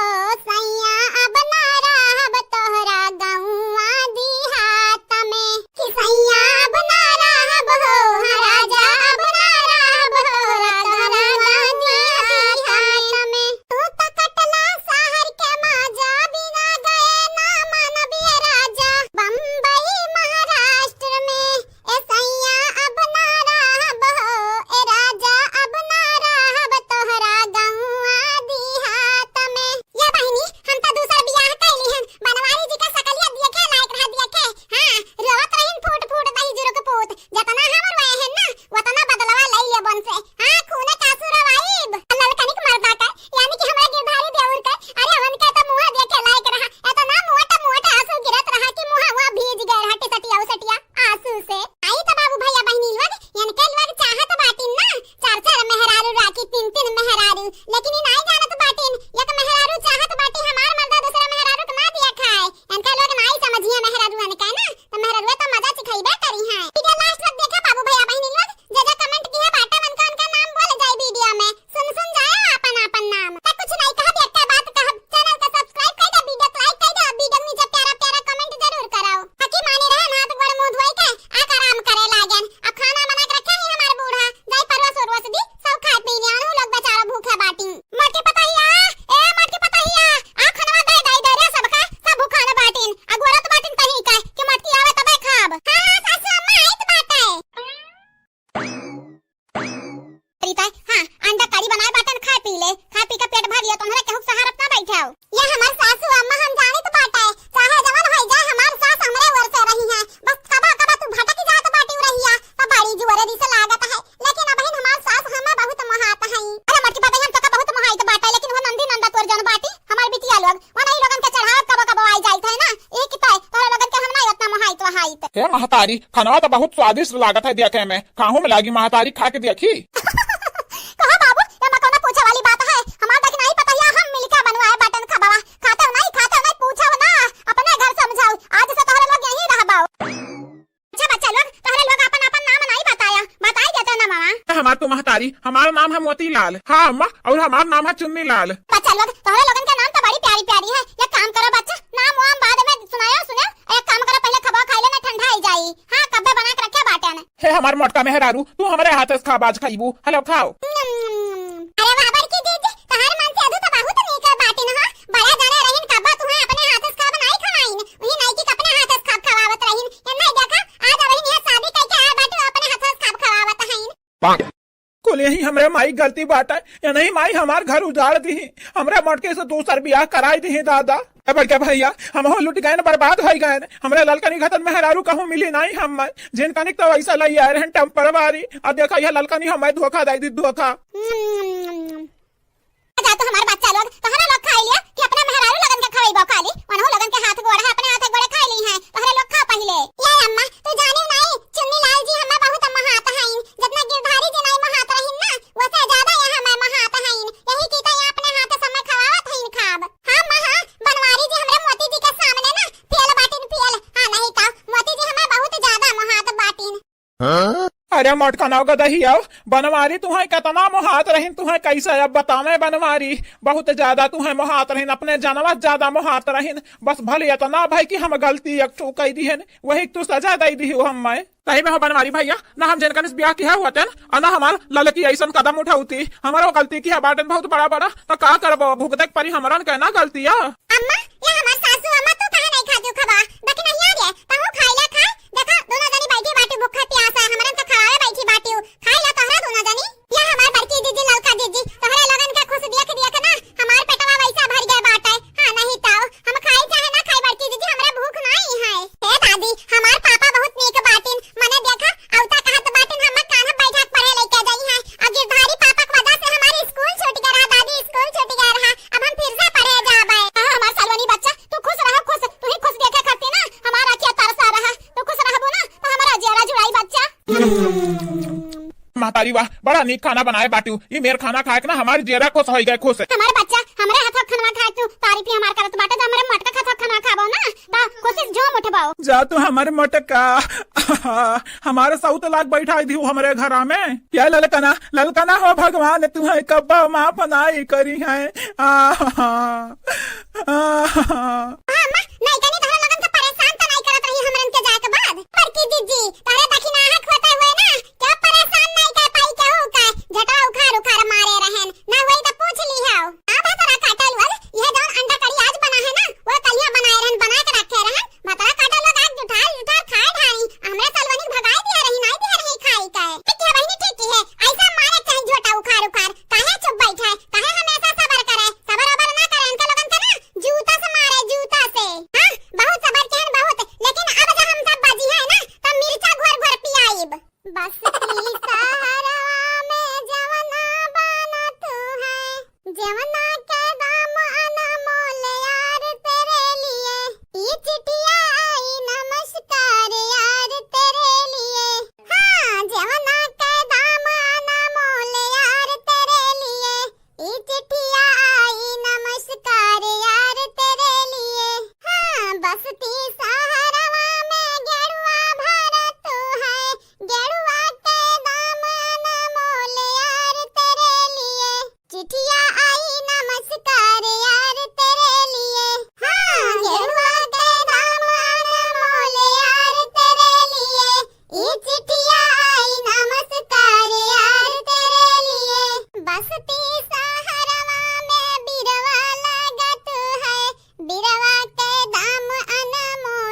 सैया अब ना रहब तोहरा गौआ देहात में। कि सैया अब ना रहब हो, हाँ राजा अब ना रहब हो, तोहरा गौआ देहात में। तू त कटला शहर के माजा, बिना गए ना मानब ये राजा, बम्बई महाराष्ट्र में। ए सैया अब ना रहब हो, ए राजा अब ना रहब तोहरा गौआ देहात में। ये बहिनी, हम त दूसर बियाह कइली हन, बनवारी जी का सकलिया देखे लायक रहा, देखे। हाँ, रोवत रहिन फूट फूट दहिजरू के पूत, जतना हम रोए हन ना, वतना बदलवा लई लेबन से। हाँ, खूने का आंसू रोवाइब। ललकनिक मर्दा का, यानी कि हमरा गिरधारी देउर का, अरे उनका त मुँह देखे लायक रहा, एतना मोट मोट आंसू गिरत रहा कि मुँहवा भीज गए रहा टिसटिया उसटिया आंसू से। आई त बाबू भैया बहिनी लोग, इनके लोग चाहत बाटिन ना, चार चार मेहरारू राखी, तीन तीन मेहरारू, लेकिन ई नाई जानत बाटिन, एक मेहरारू चाहत बाटी हमार मर्दा दूसरा मेहरारू के ना दिया खाए। इनका लोग नाई समझिए मेहरारू इनका ना, तो मेहरारू तो मजा सिखाइबे करी है। ठीक है, last तक देखा बाबू भैया बहिनी लोग, जे जे comment किए बाटे उनका उनका नाम बोल जाए video में। सुन सुन जाए आपन आपन नाम। त कुछ नहीं कहब, एक बात कहब, channel के subscribe कर दे, video के like कर दे, video के नीचे प्यारा प्यारा comment जरूर कराओ। ताकि मानी रहे हाथ गोड़ मुंह धोई के आके आराम करे लागेन। अब खाना बना के रखे ही हमार बूढ़ा, जाई परवस उरवस दी, सब खाए पी लियान, उ लोग बेचारा भूखे बाटी। मोटकी पतहिया, ए मोटकी पतहिया, आ खनवा दे दे दे रे सबका, सब भूखान बाटिन, आ गोरत बाटिन कहीं का कि मोटकी आवे तबे खाब। हाँ हाँ सासू अम्मा आइत बाटे। रीता, हाँ, अंडा करी बनाए बाटन, खाए पी ले, खाए पी के पेट भर लियो, तुम्हारे केहू के सहारत ना बैठे हो। ये हमार सासू अम्मा हम जानित बाटे, चाहे जवन होई जाए, हमार सास हमरे ओर से रही है। बस कबा कबा तू भटक जात बाटी रहिया, तो बड़ी जुअरे दिस लागत है, लेकिन अबहिन हमार सास हमें बहुत मोहात है। अरे मोटकी पतहिया, हम तोका बहुत मोहाइत बाटे, लेकिन वो नंदी नंदा तोर जन बाटी, हमार बिटिया लोग, वो नहीं लोगन के चढ़ाव कबो कबो आई जाइत है ना, एक तो तोरे लोगन के हम ना इतना मोहाइत वहाइत। हे महतारी, खाना तो बहुत स्वादिष्ट लागत है देखे में, खाहू में लागी महतारी, खा के देखी। कहो बाबू, ये में कौनो पूछे वाली बात है? हमार दखिनाई पतहिया हम मिलके बनवाए बाटन खबवा। खाते हो नहीं, खाते हो नहीं, पूछो ना, अपने घर समझाओ। आज से तोहरे लोग यहीं रहबाओ। अच्छा बच्चा लोग, तोहरे लोग अपन अपन नाम नहीं बताया, बताई देते ना मामा। हमार तो महतारी, हमार नाम है मोतीलाल। हाँ अम्मा, और हमार नाम है चुन्नीलाल। बच्चा लोग, तोहरे लोगन के नाम तो बड़ी प्यारी प्यारी है। एक काम करो बच्चा, नाम वाम बाद में सुनाए। हमार मोटका मेहरारू, तू हमरे हाथ से खाब, आज खाइबू, हलो खाओ। अरे वाह बड़की दीदी, तोहर मन से अदू तो बहुत नीक बाटिन हो। बड़ा जने रहिन कब्बा तुहे अपने हाथ से खाब नाई खवाइन, उही नाई की अपने हाथ से खाब खवावत रहिन। ये नाई देखा, आज वही निया शादी कइके आए बाटू, अपने हाथ से खाब खवावत हइन। कुल यही हमरे माई गलती बाटे, ये नहीं माई हमार घर उजाड़ दिही, हमरे मोटके से दूसर बियाह कराई दिही दादा। ए बड़के भैया, हमहू लुट गए न, बर्बाद होई गए न। हमरे ललकनी घतन मेहरारू कहूँ मिली नाई हम, जिन कनिक तो वैसा लई आए रहन टेम्परवारी, और देखा यह ललकनी हमें धोखा दे दी, धोखा। जा तो हमार बच्चा लोग, तोहरा लोग खाई लिया कि अपने मेहरारू लोगन के खवैबो खाली, वनहु लोगन के हाथ गोड़ है, अपने हाथ गोड़े खाई ली हैं, तोहरे लोग खा पहिले। ये अम्मा, तू जानियो नाई, चुन्नी लाल जी हमें बहुत महात हईन, जितना गिरधारी जी नाई महात रहीन ना, वसे ज्यादा ये हमें महात हईन, यही की तो ये अपने हाथ से हमें खवावत हईन खाब। हाँ माँ, हाँ, बनवारी जी हमरे मोती जी के सामने ना फेल बाटिन फेल। हाँ नहीं का, मोती जी हमें बहुत ज्यादा महात बाटिन। अरे मोटका नौ गदहिया, बनवारी तुहें कितना मोहात रहिन, तुहें कैसे अब बतावे बनवारी, बहुत ज्यादा तुहें मोहात रहिन, अपने जनवा से ज्यादा मोहात रहिन। बस भले इतना भाई कि हम गलती एक ठो कई दिहन, वही तू सजा दे दिहु हमें। सही में हो बनवारी भैया, ना हम जिनकन से ब्याह किया हुआ तेन, और ना हमार ललकी ऐसन कदम उठाउती, हमारो गलती किया बाटन बहुत बड़ा बड़ा, तो का करबो, भुगते के परी हमरन के ना गलतिया। अम्मा, ये हमार सासू अम्मा, तू काहे नहीं खाजू खबा? देखी नहीं आ रे, तहू खाई ले खाए। देखा, दोनों जनी बैठी बाटी भूखे प्यासे, हमरन के खवावे बैठी बाटी। खाई ले तोहरा दोनों जनी। ये हमार बड़की दीदी, ललका दीदी, तोहरे लोगन के खुश देख देख ना हमार पेटवा वैसा भर गए बाटे। हाँ, नहीं तो हम खाई चाहे ना खाई बड़की दीदी, हमरा भूख नहीं है। ए दादी, हमार पापा बहुत नीक बाटिन, मने देखा, औता कहत बाटिन, हम कान्हा बैठा के पढ़े लेके जाई हैं। और गिरधारी पापा के वजह से हमार स्कूल छूट गया रहा दादी, स्कूल छूट गया रहा। अब हम फिर से पढ़े जाबे। हाँ, हमार सलोनी बच्चा, तू खुश रहा, खुश, तू ही खुश देखे खातिर ना हमार अखिया तरसा रहा। तू खुश रहबू ना, तो हमारा जियरा जुड़ाई बच्चा। महतारी वाह, बड़ा नीक खाना बनाए बाटू। ई मेर खाना खाए के ना हमार जियरा खुश होई गए, खुश। हमार बच्चा, हमरे हाथ खाना खाए तू तारीफ ही हमार करत बाटे, तो हमरे मोटका हाथ खाना खाबो ना, तो कोशिश जो उठबाओ। जा तू हमर मोटका, हमारे सौत लाग बैठाई दिहु हमरे घरा में। या ललकना, ललकना हो भगवान, तुहे कब्बा माफ नाई करी है। आहा, आहा। हाँ, अम्मा, नहीं कनी तोहरा लोगन के परेशान तो नहीं करत रही हमरन के जाए के बाद। बड़की जीजी, तोहरे दखिनाहा खोते हुए ना, क्या परेशान नहीं कर पाई केहू का? झटवा उखाड़ उखाड़ मारे रहन, ना हुई तो पूछ ली हो। आ भतरा काटल वल, यह जौन अंडा करी आज बना है ना, वो कलिया बनाए रहन, बना के रखे रहन। भतरा काटल लोग आज जुठार जुठार खाए ढाई, हमरे सलवनी भगाए दिया रही, नहीं दिया रही खाई के। ठीक है बहिनी, ठीक है, ऐसा मारे चाहे झोटा उखाड़ उखाड़, काहे चुप बैठे, काहे हमेशा सबर करे, सबर अबर ना करे, इनके लोगन के ना जूता से मारे, जूता से। हाँ, बहुत सबर केहन बहुत, लेकिन अब जब हम सब बाजी है ना, तो मिर्चा घोर घोर पियाइब। बस्ती सहरवा में जवना बना तू है, जवना के दाम अनमोल यार तेरे लिए। ये चिट्ठिया आई नमस्कार यार तेरे लिए। हाँ, जवना के दाम अनमोल यार तेरे लिए। ई चिट्ठिया आई नमस्कार यार तेरे लिए। हाँ, बस्ती सहरवा में गेरुआ भरा तू है, गेरुआ के दामन मोल यार तेरे लिए। चिट्ठिया आई नमस्कार यार तेरे लिए। हाँ, गेरुआ के दामन मोल यार तेरे लिए। ई चिट्ठिया आई नमस्कार यार तेरे लिए। बस्ती सहरवा में बिरवा लागत है, बिरवा के दाम अनमोल।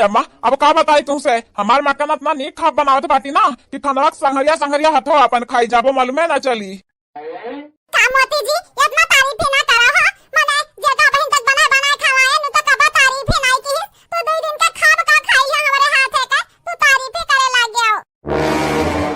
अम्मा, अब का बताई तुमसे, हमार मटन इतना नीक खाब बनावत बाटी ना कि खनवा के संघरिया संघरिया हथो अपन खाई जाबो, मालूमे ना चली। का मोती जी, इतना तारीफ ही ना करा हो, मने जेका बहिन तक बनाए बनाए खवाए नु तो कबा तारीफ ही नहीं की। तू दुई दिन के खाब का खाई है हमरे हाथे के, तू तारीफ ही करे लाग गया।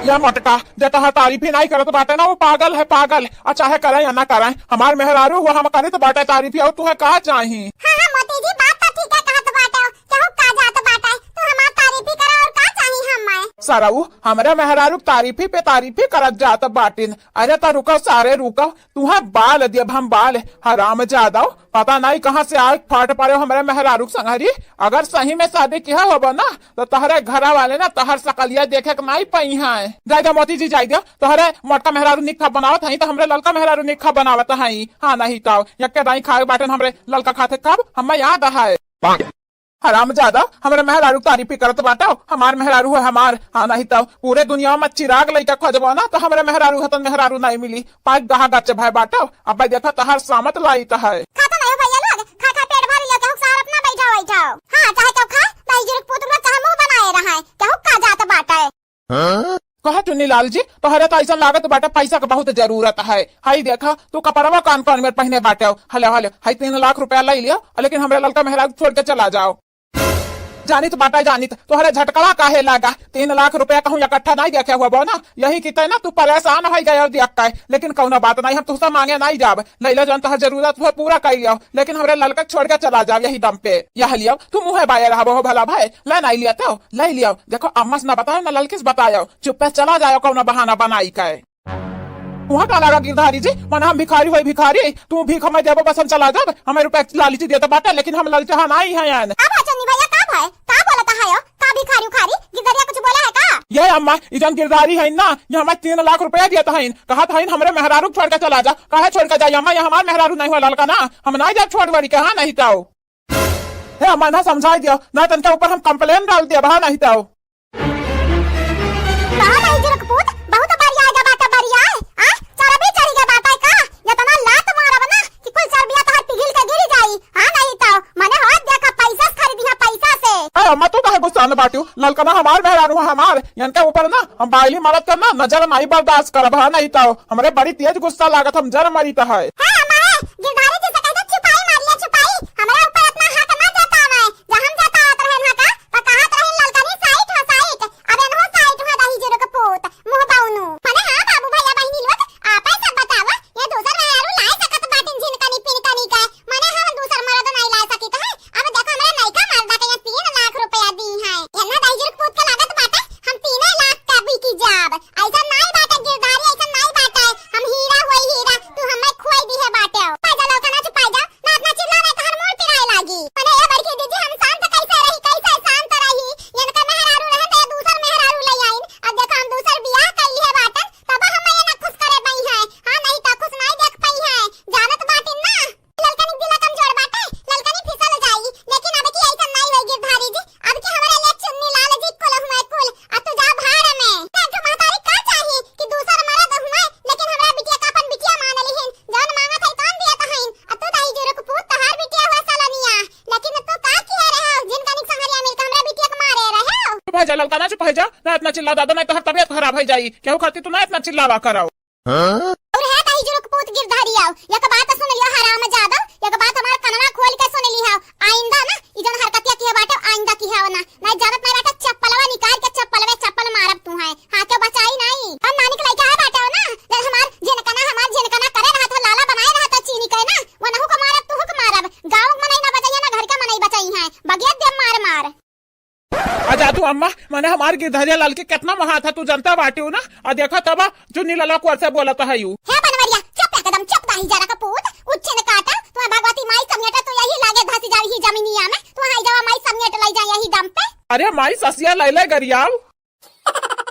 या मोटका, जे तोहार तारीफ ही नाई करत बाटे ना, वो पागल है, पागल। आ चाहे करे या ना करे, हमार मेहरारू हुआ, हम करे तो बाटे तारीफ ही, और तुहे का चाही? हाँ, हाँ, मोती जी, बात तो ठीक है कहत बाटे, केहू का जात बाटे, तू हमार तारीफ ही करा, और का चाही हमें? सरऊ, हमरे मेहरारू तारीफ ही पे तारीफ ही करत जात बाटिन। अरे तो रुको सारे, रुको, तुहे बाल दियब हम बाल, हराम जादव। पता नहीं कहाँ से आए फाट पड़े हो हमरे मेहरारू के संगरी। अगर सही में शादी किहा होबो ना, तो तहरे घरा वाले ना तहर सकलिया देखे के नहीं पई हैं। जाए दो मोती जी, जाए दो। तहरे मोटका मेहरारू निक खाब बनावत हई, तो हमरे ललका मेहरारू निक खाब बनावत हई। हाँ, नहीं तो यक्के दाई खाए बाटन हमरे ललका खाते खाब, हमें याद है। हराम जादा, हमरे मेहरारू के तारीफ ही करत बाटो। हमार मेहरारू है हमार, हाँ, नहीं तो पूरे दुनिया में चिराग लइका खोजबो ना, तो हमरे मेहरारू हतन मेहरारू नहीं मिली। पाक गहा गच भय बाटो। अब भाई देखो, तहार सामत लाई तो है। खाता नहीं हो भैया लोग, खा खा पेट भर लिया, केहू सार अपना बैठा बैठा। हाँ, चाहे केहू खाए, दही जुरुक पूत लोग चाहे मुंह बनाए रहे, केहू का जात बाटे। कहा चुन्नीलाल जी, तोहरे तो ऐसा लागत बाटे पैसा के बहुत जरूरत है। हाई देखा, तू कपड़वा कान कान में पहने बाटे। हले, हले, हाई तीन लाख रुपया ले लियो, लेकिन हमरे ललका मेहरारू छोड़ के चला जाओ। जानित बाटे, जानित, तोहरे झटकवा काहे लागा? तीन लाख रुपया कहूँ इकट्ठा नहीं देखे हुआ बो ना, यही की तय ना तू परेशान हो गए देख के। लेकिन कौनो बात नहीं, हम तुहसे मांगे नहीं जाब। ले लो जौन तोहर जरूरत हो पूरा कर लियो, लेकिन हमरे ललका छोड़ के चला जाओ यही दम पे। यह लियो, तू मुँहे बाये रहबो हो भला भाई, ले नहीं लिया तो ले लियो। देखो, अम्मा से ना बताओ, ना ललकी से बताओ, चुप्पे से चला जाओ, कौनो बहाना बनाई के। वहाँ का लगा गिरधारी जी, मन हम भिखारी होई भिखारी, तू भीख हमें देबो बस हम चला जाब, हमें रुपया लालची देता बाटे, लेकिन हम ललचहा नहीं है यान। का भाई चन्नी भैया, का भाई, का बोलता है यो? का भिखारी उखारी? गिरधरिया कुछ बोला है का? ये अम्मा, ई जौन गिरधारी है ना, ये हमें तीन लाख रुपया दिया था, कहत है हमरे मेहरारू छोड़ के चला जा। काहे छोड़ के जाई अम्मा, ये हमार मेहरारू नहीं हुआ ललका ना, हम नहीं जाब छोड़ बड़ी के, हाँ नहीं तो। हे अम्मा, ना समझाई दियो, ना तनके ऊपर हम complain डाल दिया, हाँ नहीं तो। कहा नहीं जुरुक पूत, बहुत बरिया आगे बाटा बरिया है, आ? चरबी चढ़ी के बाटा का? इतना लात मारब ना कि कुल चरबिया तोहर पिघल के गिर जाई, हाँ नहीं तो। मने हो देखा, पैसा से खरीदी है, पैसा से। अरे अम्मा, तू काहे गुस्सा में बाटियो? ललकना हमार मेहरारू है हमार, इनके ऊपर ना हम बाइली मारत कर ना नजर नहीं बर्दाश्त करब, हाँ नहीं तो। हमरे बड़ी तेज गुस्सा लागत, हम जर मरी तो है। हाँ, अम्मा है, गिरधारी जी से कह दो, छुपाई मार लिया, छुपाई। हमरा ऊपर इतना हक ना जतावे। जहाँ हम जतावत रहन हा का, तो कहत रहन ललकनी साइट हो, साइट। अब एनहो साइट हो दही जुरुक पूत, मुँह बाउनू। मने हाँ बाबू भैया बहिनी लोग, आपे सब बतावा, ये दूसर मेहरारू लाए सकत बाटिन झिनकनी पिनकनी का। मने हम दूसर मर्द नहीं ला सकित है। अब देखो हमरा नयका मर्दा के यहाँ तीन लाख रुपया दी है। एन्ना दही जुरुक पूत के लागत बाटे, हम तीने लाख का बिकी जाब। ऐसा नाई बाटे गिरधारी, ऐसा नाई बाटे। हम हीरा होई हीरा, तू हमें खोई दिहे बाटे। पाई जा ललकना, चुपाई जा, ना इतना चिल्ला, नहीं तो हर मोर पिराए लागी। मने ए बड़की दीदी, हम शांत कैसे रही, कैसे शांत रही? इनका मेहरारू रहे तो ये दूसर मेहरारू ले आइन। अब देखो हम दूसर बियाह कर लिए बाटन, तब हम ये ना खुश करे पाई है। हाँ, नहीं तो खुश नहीं देख पाई है। जानत बाटिन ना, ललकनी दिला कमजोर बाटे, ललकनी फिसल जाई। लेकिन अब की ऐसा नहीं होई गिरधारी जी, अब के हमरे लिए चुन्नी लाल जी कुल हुए कुल, आ तू जा भाड़ में। ना तू महतारी का चाही कि दूसर मरद हुए, लेकिन हमरा बिटिया का अपन बिटिया मान लिहिन। जौन मांगत है तौन दियत हईन, आ तू दही जुरुक पूत तहार बिटिया हुआ सलनिया। लेकिन तू का किए रहे हो? जिन कनिक संगरिया मिलके हमरा बिटिया के मारे रहे हो। चुप हो जा ललका, ना चुप हो जा, ना इतना चिल्ला दादा, नहीं तो हर तबियत खराब हो जाई। केहू खातिर तू ना इतना चिल्लावा करो। और है दही जुरुक पूत गिरधारी आओ, एक बात सुन लियो हराम जादव, एक बात हमार कनवा खोल के सुन लियो, आइंदा ना ई जौन हरकतिया किहे बाटे, आइंदा किहे ना, नहीं जानत नहीं बाटे, चप्पलवा निकाल के चप्पलवे चप्पल मारब तू है। हाँ, क्यों बचाई नहीं? हम नानी के लइका है बाटे हो ना, जब हमार झिनकना, हमार झिनकना करे रहा था, लाला बनाए रहा था चीनी के ना, वो नहु को मारब, तू को मारब, गाँव में नहीं ना बचाई है ना घर के मनई बचाई है, बगिया दे मार मार। आ जा तू अम्मा, मने हमार गिरधरिया लाल के कितना महान था, तू जनता बाटियो ना। आ देखा तब चुन्नी लाला कुआर से बोलत है यू। हे बनवरिया, चुप एकदम चुप, दाही जरा का पूत, उच्चे न काटा, तुम्हें भगवती माई समेटा तो यही लागे धसी जाई ही जमीनिया में, तुम्हें आई जावा माई समेट लाई जाए यही दम पे। अरे माई ससिया लाई लाई गरियाव।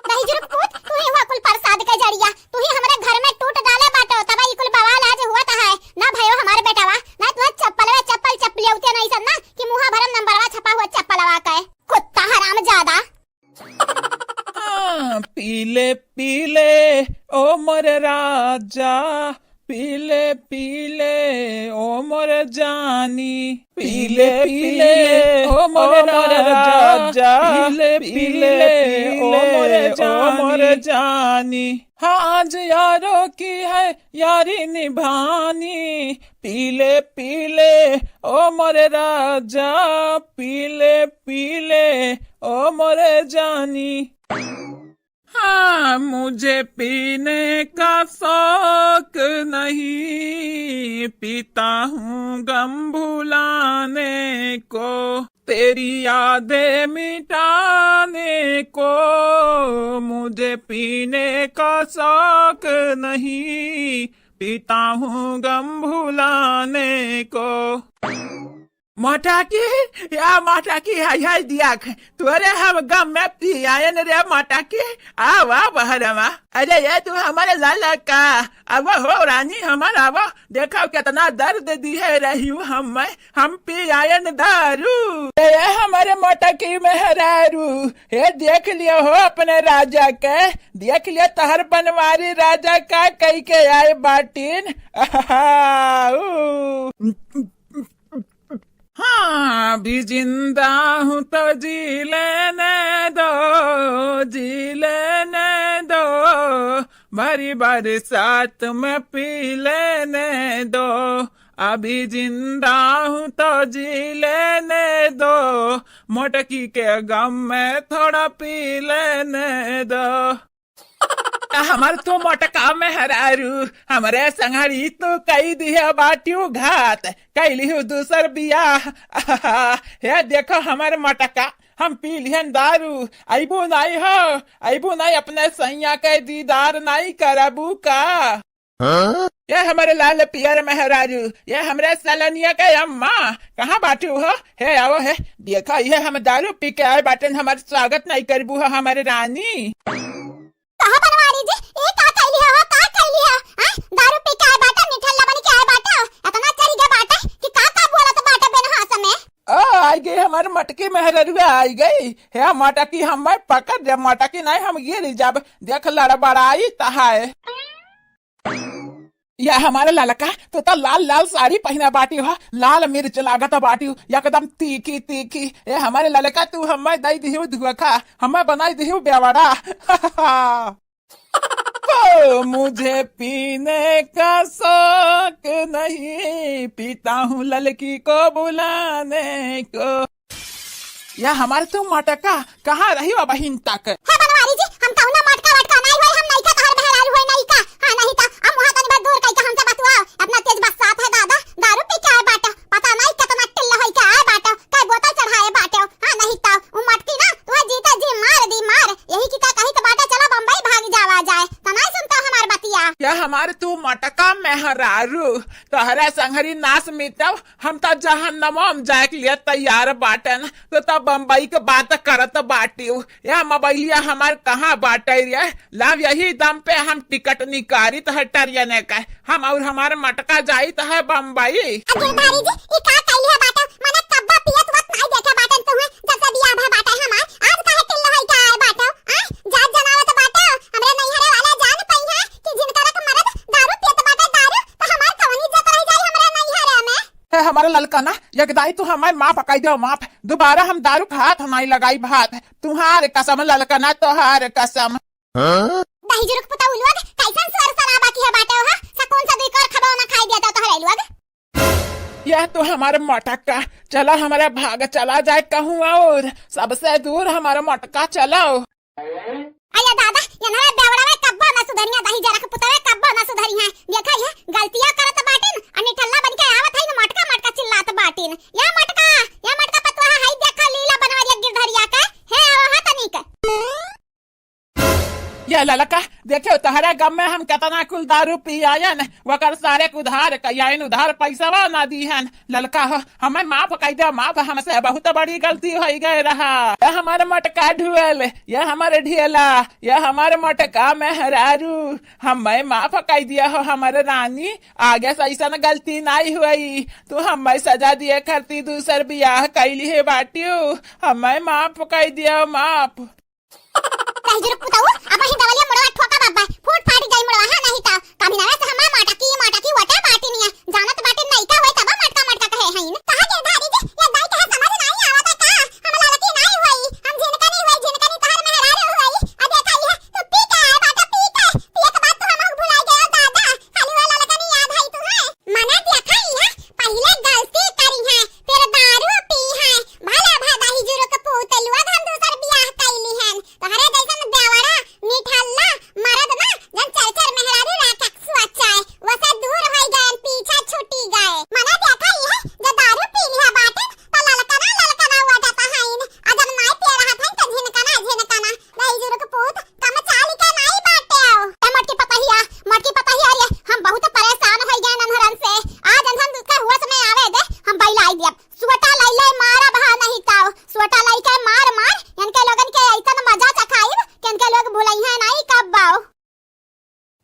दाही जुरुक पूत, तू ही हुआ कुल प्रसाद का जड़िया, तू ही हमरे घर में टूट डाले बाटो, तब ई कुल बवाल आज हुआ था है। ना भयो हमारे बेटवा, ना तुम्हें चप्पलवे चप्पल चप्पलिया उते नहीं सन ना, कि मुहा भरम नंबरवा छपा हुआ चप्पलवा के। कुत्ता हराम जादा। हाँ, पीले पीले ओ मोरे राजा, पीले पीले ओ मोरे जान। जानी। पीले पीले ओ मोरे राजा, पीले पीले ओ मोरे जानी। हाँ, आज यारों की है यारी निभानी। पीले पीले ओ मोरे राजा, पीले पीले ओ मोरे जानी। हाँ, मुझे पीने का शौक नहीं, पीता हूँ गम भुलाने को, तेरी यादें मिटाने को। मुझे पीने का शौक नहीं, पीता हूँ गम भुलाने को। मोटकी, या मोटकी, हाय हाय दियाख, तोरे हम गम में पियायन रे मोटकी। आवा बहरवा। अरे ये तू हमारे लाला का, अब हो रानी हमार, आवा। देखो कितना दर्द दिहे रहियो हम, हम पियायन दारू। ए हमारे मोटकी मेहरारू, हे देख लियो हो अपने राजा के, देख लियो तहर बनवारी राजा का कई के आए बाटिन। आहा, ऊ। हाँ, अभी जिंदा हूँ तो जी लेने दो, जी लेने दो, भरी बरसात में पी लेने दो। अभी जिंदा हूँ तो जी लेने दो, मोटकी के गम में थोड़ा पी लेने दो। हमार तू मोटका मेहरारू, हमरे संगड़ी तू कई दिहे बाटियो घात, कई लिहू दूसर बियाह। हे देखो हमार मोटका, हम पी लिहन दारू, अइबू नाई हो, अइबू नाई अपने सैया के दीदार नाई करबू का? हाँ? ये हमारे लाल पियर मेहरारू, ये हमरे सलनिया के अम्मा, कहाँ बाटू हो? हे आओ हे, देखा ये हम दारू पी के आए बाटेन, हमार स्वागत नाई करबू हो हमारे रानी। कहा बनवारी जी, ए का कैली हो, का कैली हो? हैं? दारू पी के आए बाटे, निठल्ला बन के आए बाटे, इतना चढ़ गया बाटे कि का का बोलत बाटे बिन होश में? ओ, आई गई हमार मटकी मेहररुआ, आई गई। हे मटकी, हमें पकड़ दे, मटकी नहीं हम गिर जाब। देख लड़बड़ाई तहाय। या हमारे ललका, तू तो लाल लाल साड़ी पहिना बाटी हो, लाल मिर्च लागत बाटी हो, एकदम तीखी तीखी। ए हमारे ललका, तू हमें दई दिहु धोखा, हमें बनाई दिहु बेवड़ा। ओ, मुझे पीने का शौक नहीं, पीता हूँ ललकी को बुलाने को। या हमार तू मटका, कहाँ रही हो बहिन तक? हे बनवारी जी, हम कौनो मटका वटका नहीं होई, हम नइका तोहर मेहरारू होई नइका। हाँ, नहीं तो अब मुँह तनी बात दूर कइके हमसे बतुआओ। इतना तेज बरसात है दादा, दारू पी के आए बाटो, पता नहीं कितना टिल्ल होई के आए बाटो, कई बोतल चढ़ाए बाटो। हाँ, नहीं तो उ मटकी ना तुहे जीते जी मार दी मार। यही की का कही तो बाटे, चलो बम्बई भाग जावा जाए, तो नहीं सुनता हमार बतिया। या हमार तू मटका मेहरारू, तोहरा संघरी नास मिटव, हम त जहन्नमो में जाए के लिए तैयार बाटन, तो त बम्बई के बात करत बाटिउ। या मोबाइलिया हमार कहाँ बाटे रे? लाव यही दम पे हम टिकट निकारित है ट्रेन के, हम और हमार मटका जाइत है बम्बई। गिरधारी जी, ई का कैली है बाटे? मने कब्बा पियत वत नाई देखे बाटन तुहे, जब से बियाह भा बाटे हमार, आज काहे टिल्ल होई के आए बाटे? आय, जात जनावत बाटे, हमरे नैहरे वाला जान पई है कि जिनकर मर्द दारू पियत बाटे दारू, तो हमार कवन इज्जत रह जाई हमरे नैहरे में? हे हमारे ललकना, एक दाई तू हमें माफ कई दो, माफ। दोबारा हम दारू के हाथ नहीं लगाई भात। तुहार कसम ललकना, तुहार कसम। हाँ? दही जुरुक पुताऊ लोग, कैसन स्वर सराबा की है बाटे हो? सकून से दुई कर खबो ना खाई देता तोहरे लोग। यह तो हमारे मटका, चला हमारे भाग चला जाए कहूँ और सबसे दूर हमारे मटका चलाओ। अरे दादा, ये ना बेवड़ा में कब्बो ना सुधरिया, दही जरा के पुतवे कब्बो ना सुधरी है। देखा ये गलतिया करत बाटिन, अ निठल्ला बन के आवत है, मटका मटका चिल्लात बाटिन। या मटका, या मटका पतवा है, देखा लीला बनवारिया गिरधरिया के। हे आवा हा तनिक। या ललका, देखे तहरा गम में हम कितना कुल दारू पी आयन, वकर सारे के उधार कयाइन, उधार पैसवा ना दीहन। ललका हो, हमें माफ कई दे, माफ, हमसे बहुत बड़ी गलती होई गए रहा। ये हमारे मटका ढुएल, ये हमारे ढेला, ये हमारे मटका मेहरारू, हमें माफ कई दिया हो हमारे रानी, आगे से ऐसन गलती नहीं हुई। तू हमें सजा दिए खातिर दूसर बियाह कैली है बाटियो, हमें माफ कई दिया, माफ। दही जुरुक पुताऊ, अब ही दवलिया मुड़वा ठोका बाबा, फूट फाट जाई मुड़वा, हाँ नहीं ता। कभी नवे से हमार मटकी, मटकी वटे बाटी नहीं है। जानत बाटी नहीं का होई तब मटका, मटका बाटे हईन। कहा गिरधारी जी, ये दाई कहे समझ नाही आवता का? हम ललकी नाही होई, हम झिनकनी होई, झिनकनी तोहर मेहरारू होई। आ देखा ये, तू पी के आए बाटे, पी के, पिए के बाद तू हमहू भुलाई गयो दादा, खाली वो ललकनी याद हई तू है। मने देखा ये, पहिले गलती करी है, फिर दारू पी है, भला भा दही जुरुक पूत लोग हम दूसर बियाह कइली हन। तोहरे जैसन देवड़ा, निठल्ला, मरद ना, जन चर चर मेहरारू राखे के सोचे, वसे दूर होई गए, पीछे छूटी गए। मने देखा ये, जे दारू पी लिहा बाटे, त ललकना, ललकना हुआ जाता हईन, आ जब नाई पिए रहत हईन, त झिनकना, झिनकना, दही जुरुक पूत, कम चाल के नाई बाटे। ए मोटकी पतहिया, मोटकी पतहिया रे, हम बहुत परेशान होई गए नन्हरन से, आज अनहन का हुआ समय आवे दे, हम बैलाई दियब। सुअटा लइले मारब हा नहीं ताव, सुअटा लइके मार मार, इनके लोगन के ऐसन मजा चखाइब कि इनके लोग भुलइहे नहीं कब्बो।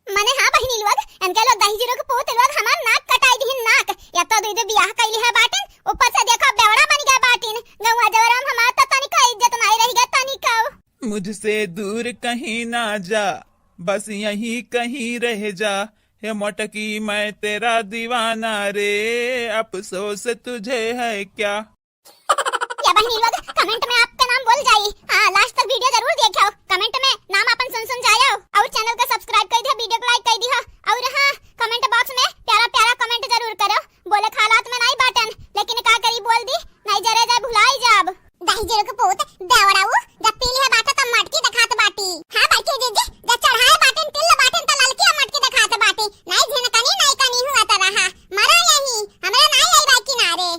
मने हाँ बहिनी लोग, इनके लोग दही जुरुक पूत लोग हमार नाक कटाई दिहिन नाक। या तो दुई दो बियाह कइली है बाटिन, ऊपर से देखो बेवड़ा बन गया बाटिन। गौवा जवरम हमार तो तनिको इज्जत नहीं रह गया तनिको। मुझसे दूर कहीं ना जा, बस यहीं कहीं रह जा, हे मोटकी मैं तेरा दीवाना रे, अफसोस तुझे है क्या। या बहिनी लोग, comment में आपके नाम बोल जाई। हाँ, last तक video जरूर देखो, comment में नाम आपन सुन सुन जायो, और channel को subscribe कइ दियो, video को like कइ दियो, और हाँ, comment box में प्यारा प्यारा comment जरूर करो। बोले के हालात में नाई बाटन, लेकिन का करी, बोल दी, नाई जरे जाए भुलाई जाब। दही जुरुक पूत, देवड़ाऊ, जब पी लिहे बाटे तब मटकी देखात बाटी। हाँ बड़की जीजी, जब चढ़ाए बाटिन तिल बाटिन त ललकी मटकी देखात बाटी। नाई झिनकनी नाई कनी हुआ त रहा, मरा यहीं, हमरा नाई आई बा किनारे।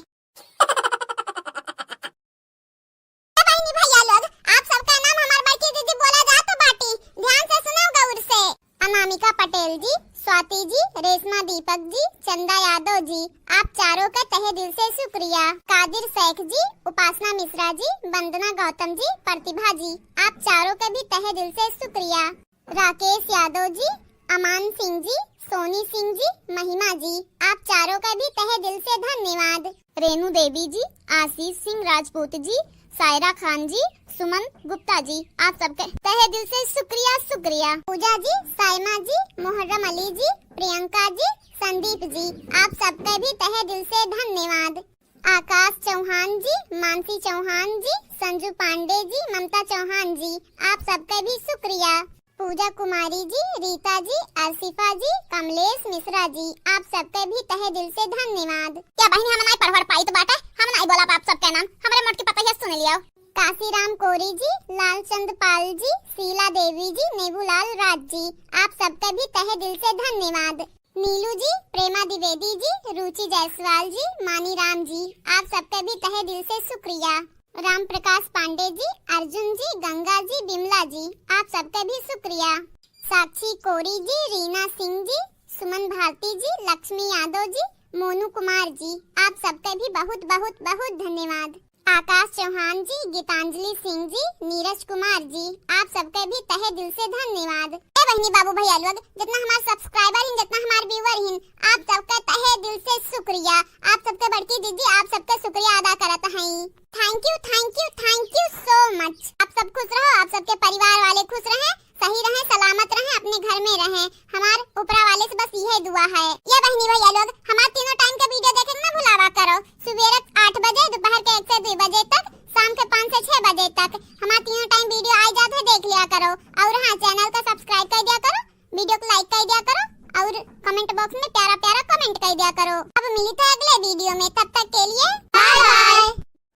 ए बहिनी भैया लोग, आप सबका नाम हमार बड़की दीदी बोला जात बाटी, ध्यान से सुनो गौर से। अनामिका पटेल जी, स्वाति जी, रेशमा दीपक जी, चंदा यादव जी, आप चारों के तहे दिल से शुक्रिया। कादिर शेख जी, उपासना मिश्रा जी, वंदना गौतम जी, प्रतिभा जी, आप चारों के भी तहे दिल से शुक्रिया। राकेश यादव जी, अमान सिंह जी, सोनी सिंह जी, महिमा जी, आप चारों का भी तहे दिल से धन्यवाद। रेणु देवी जी, आशीष सिंह राजपूत जी, सायरा खान जी, सुमन गुप्ता जी, आप सबके तहे दिल से शुक्रिया, शुक्रिया। पूजा जी, सायमा जी, मोहर्रम अली जी, प्रियंका जी, संदीप जी, आप सबके भी तहे दिल से धन्यवाद। आकाश चौहान जी, मानसी चौहान जी, संजू पांडे जी, ममता चौहान जी, आप सबके भी शुक्रिया। पूजा कुमारी जी, रीता जी, अर्शिफा जी, कमलेश मिश्रा जी, आप सबके भी तहे दिल से धन्यवाद। या बहिनी, हम नाई पढ़ वढ़ पाइत बाटे, हम नाई बोलब आप सबके नाम, हमरे मोटकी पतहिया सुन लियो। काशीराम कोरी जी, लालचंद पाल जी, शीला देवी जी, नेबूलाल राज जी, आप सबके भी तहे दिल से धन्यवाद। नीलू जी, प्रेमा द्विवेदी जी, रुचि जायसवाल जी, मानी राम जी, आप सबके भी तहे दिल से शुक्रिया। राम प्रकाश पांडे जी, अर्जुन जी, गंगा जी, बिमला जी, आप सबके भी शुक्रिया। साक्षी कोरी जी, रीना सिंह जी, सुमन भारती जी, लक्ष्मी यादव जी, मोनू कुमार जी, आप सबके भी बहुत, बहुत, बहुत धन्यवाद। आकाश चौहान जी, गीतांजलि सिंह जी, नीरज कुमार जी, आप सबके भी तहे दिल से धन्यवाद। ए बहिनी बाबू भैया लोग, जितना हमार subscriber हिन, जितना हमार viewer हिन, आप सबके तहे दिल से शुक्रिया। आप सबके बड़की दीदी आप सबके शुक्रिया अदा करत हई। Thank you, thank you, thank you so much। आप सब खुश रहो, आप सबके परिवार वाले खुश रहें, सही रहें, सलामत रहें, अपने घर में रहें। हमार ऊपरा वाले से बस यह दुआ है। या बहिनी भैया लोग, हमार तीनों time के video देखे के ना भुलावा करो। सुबेरे आठ बजे, दोपहर के एक से दुई बजे तक, शाम के पाँच से छह बजे तक हमार तीनों time video आई जात है, देख लिया करो। और हाँ, channel का subscribe कर दिया करो, video को like कर दिया करो और comment box में प्यारा प्यारा comment कर दिया करो। अब मिली थे अगले video में, तब तक के लिए bye bye।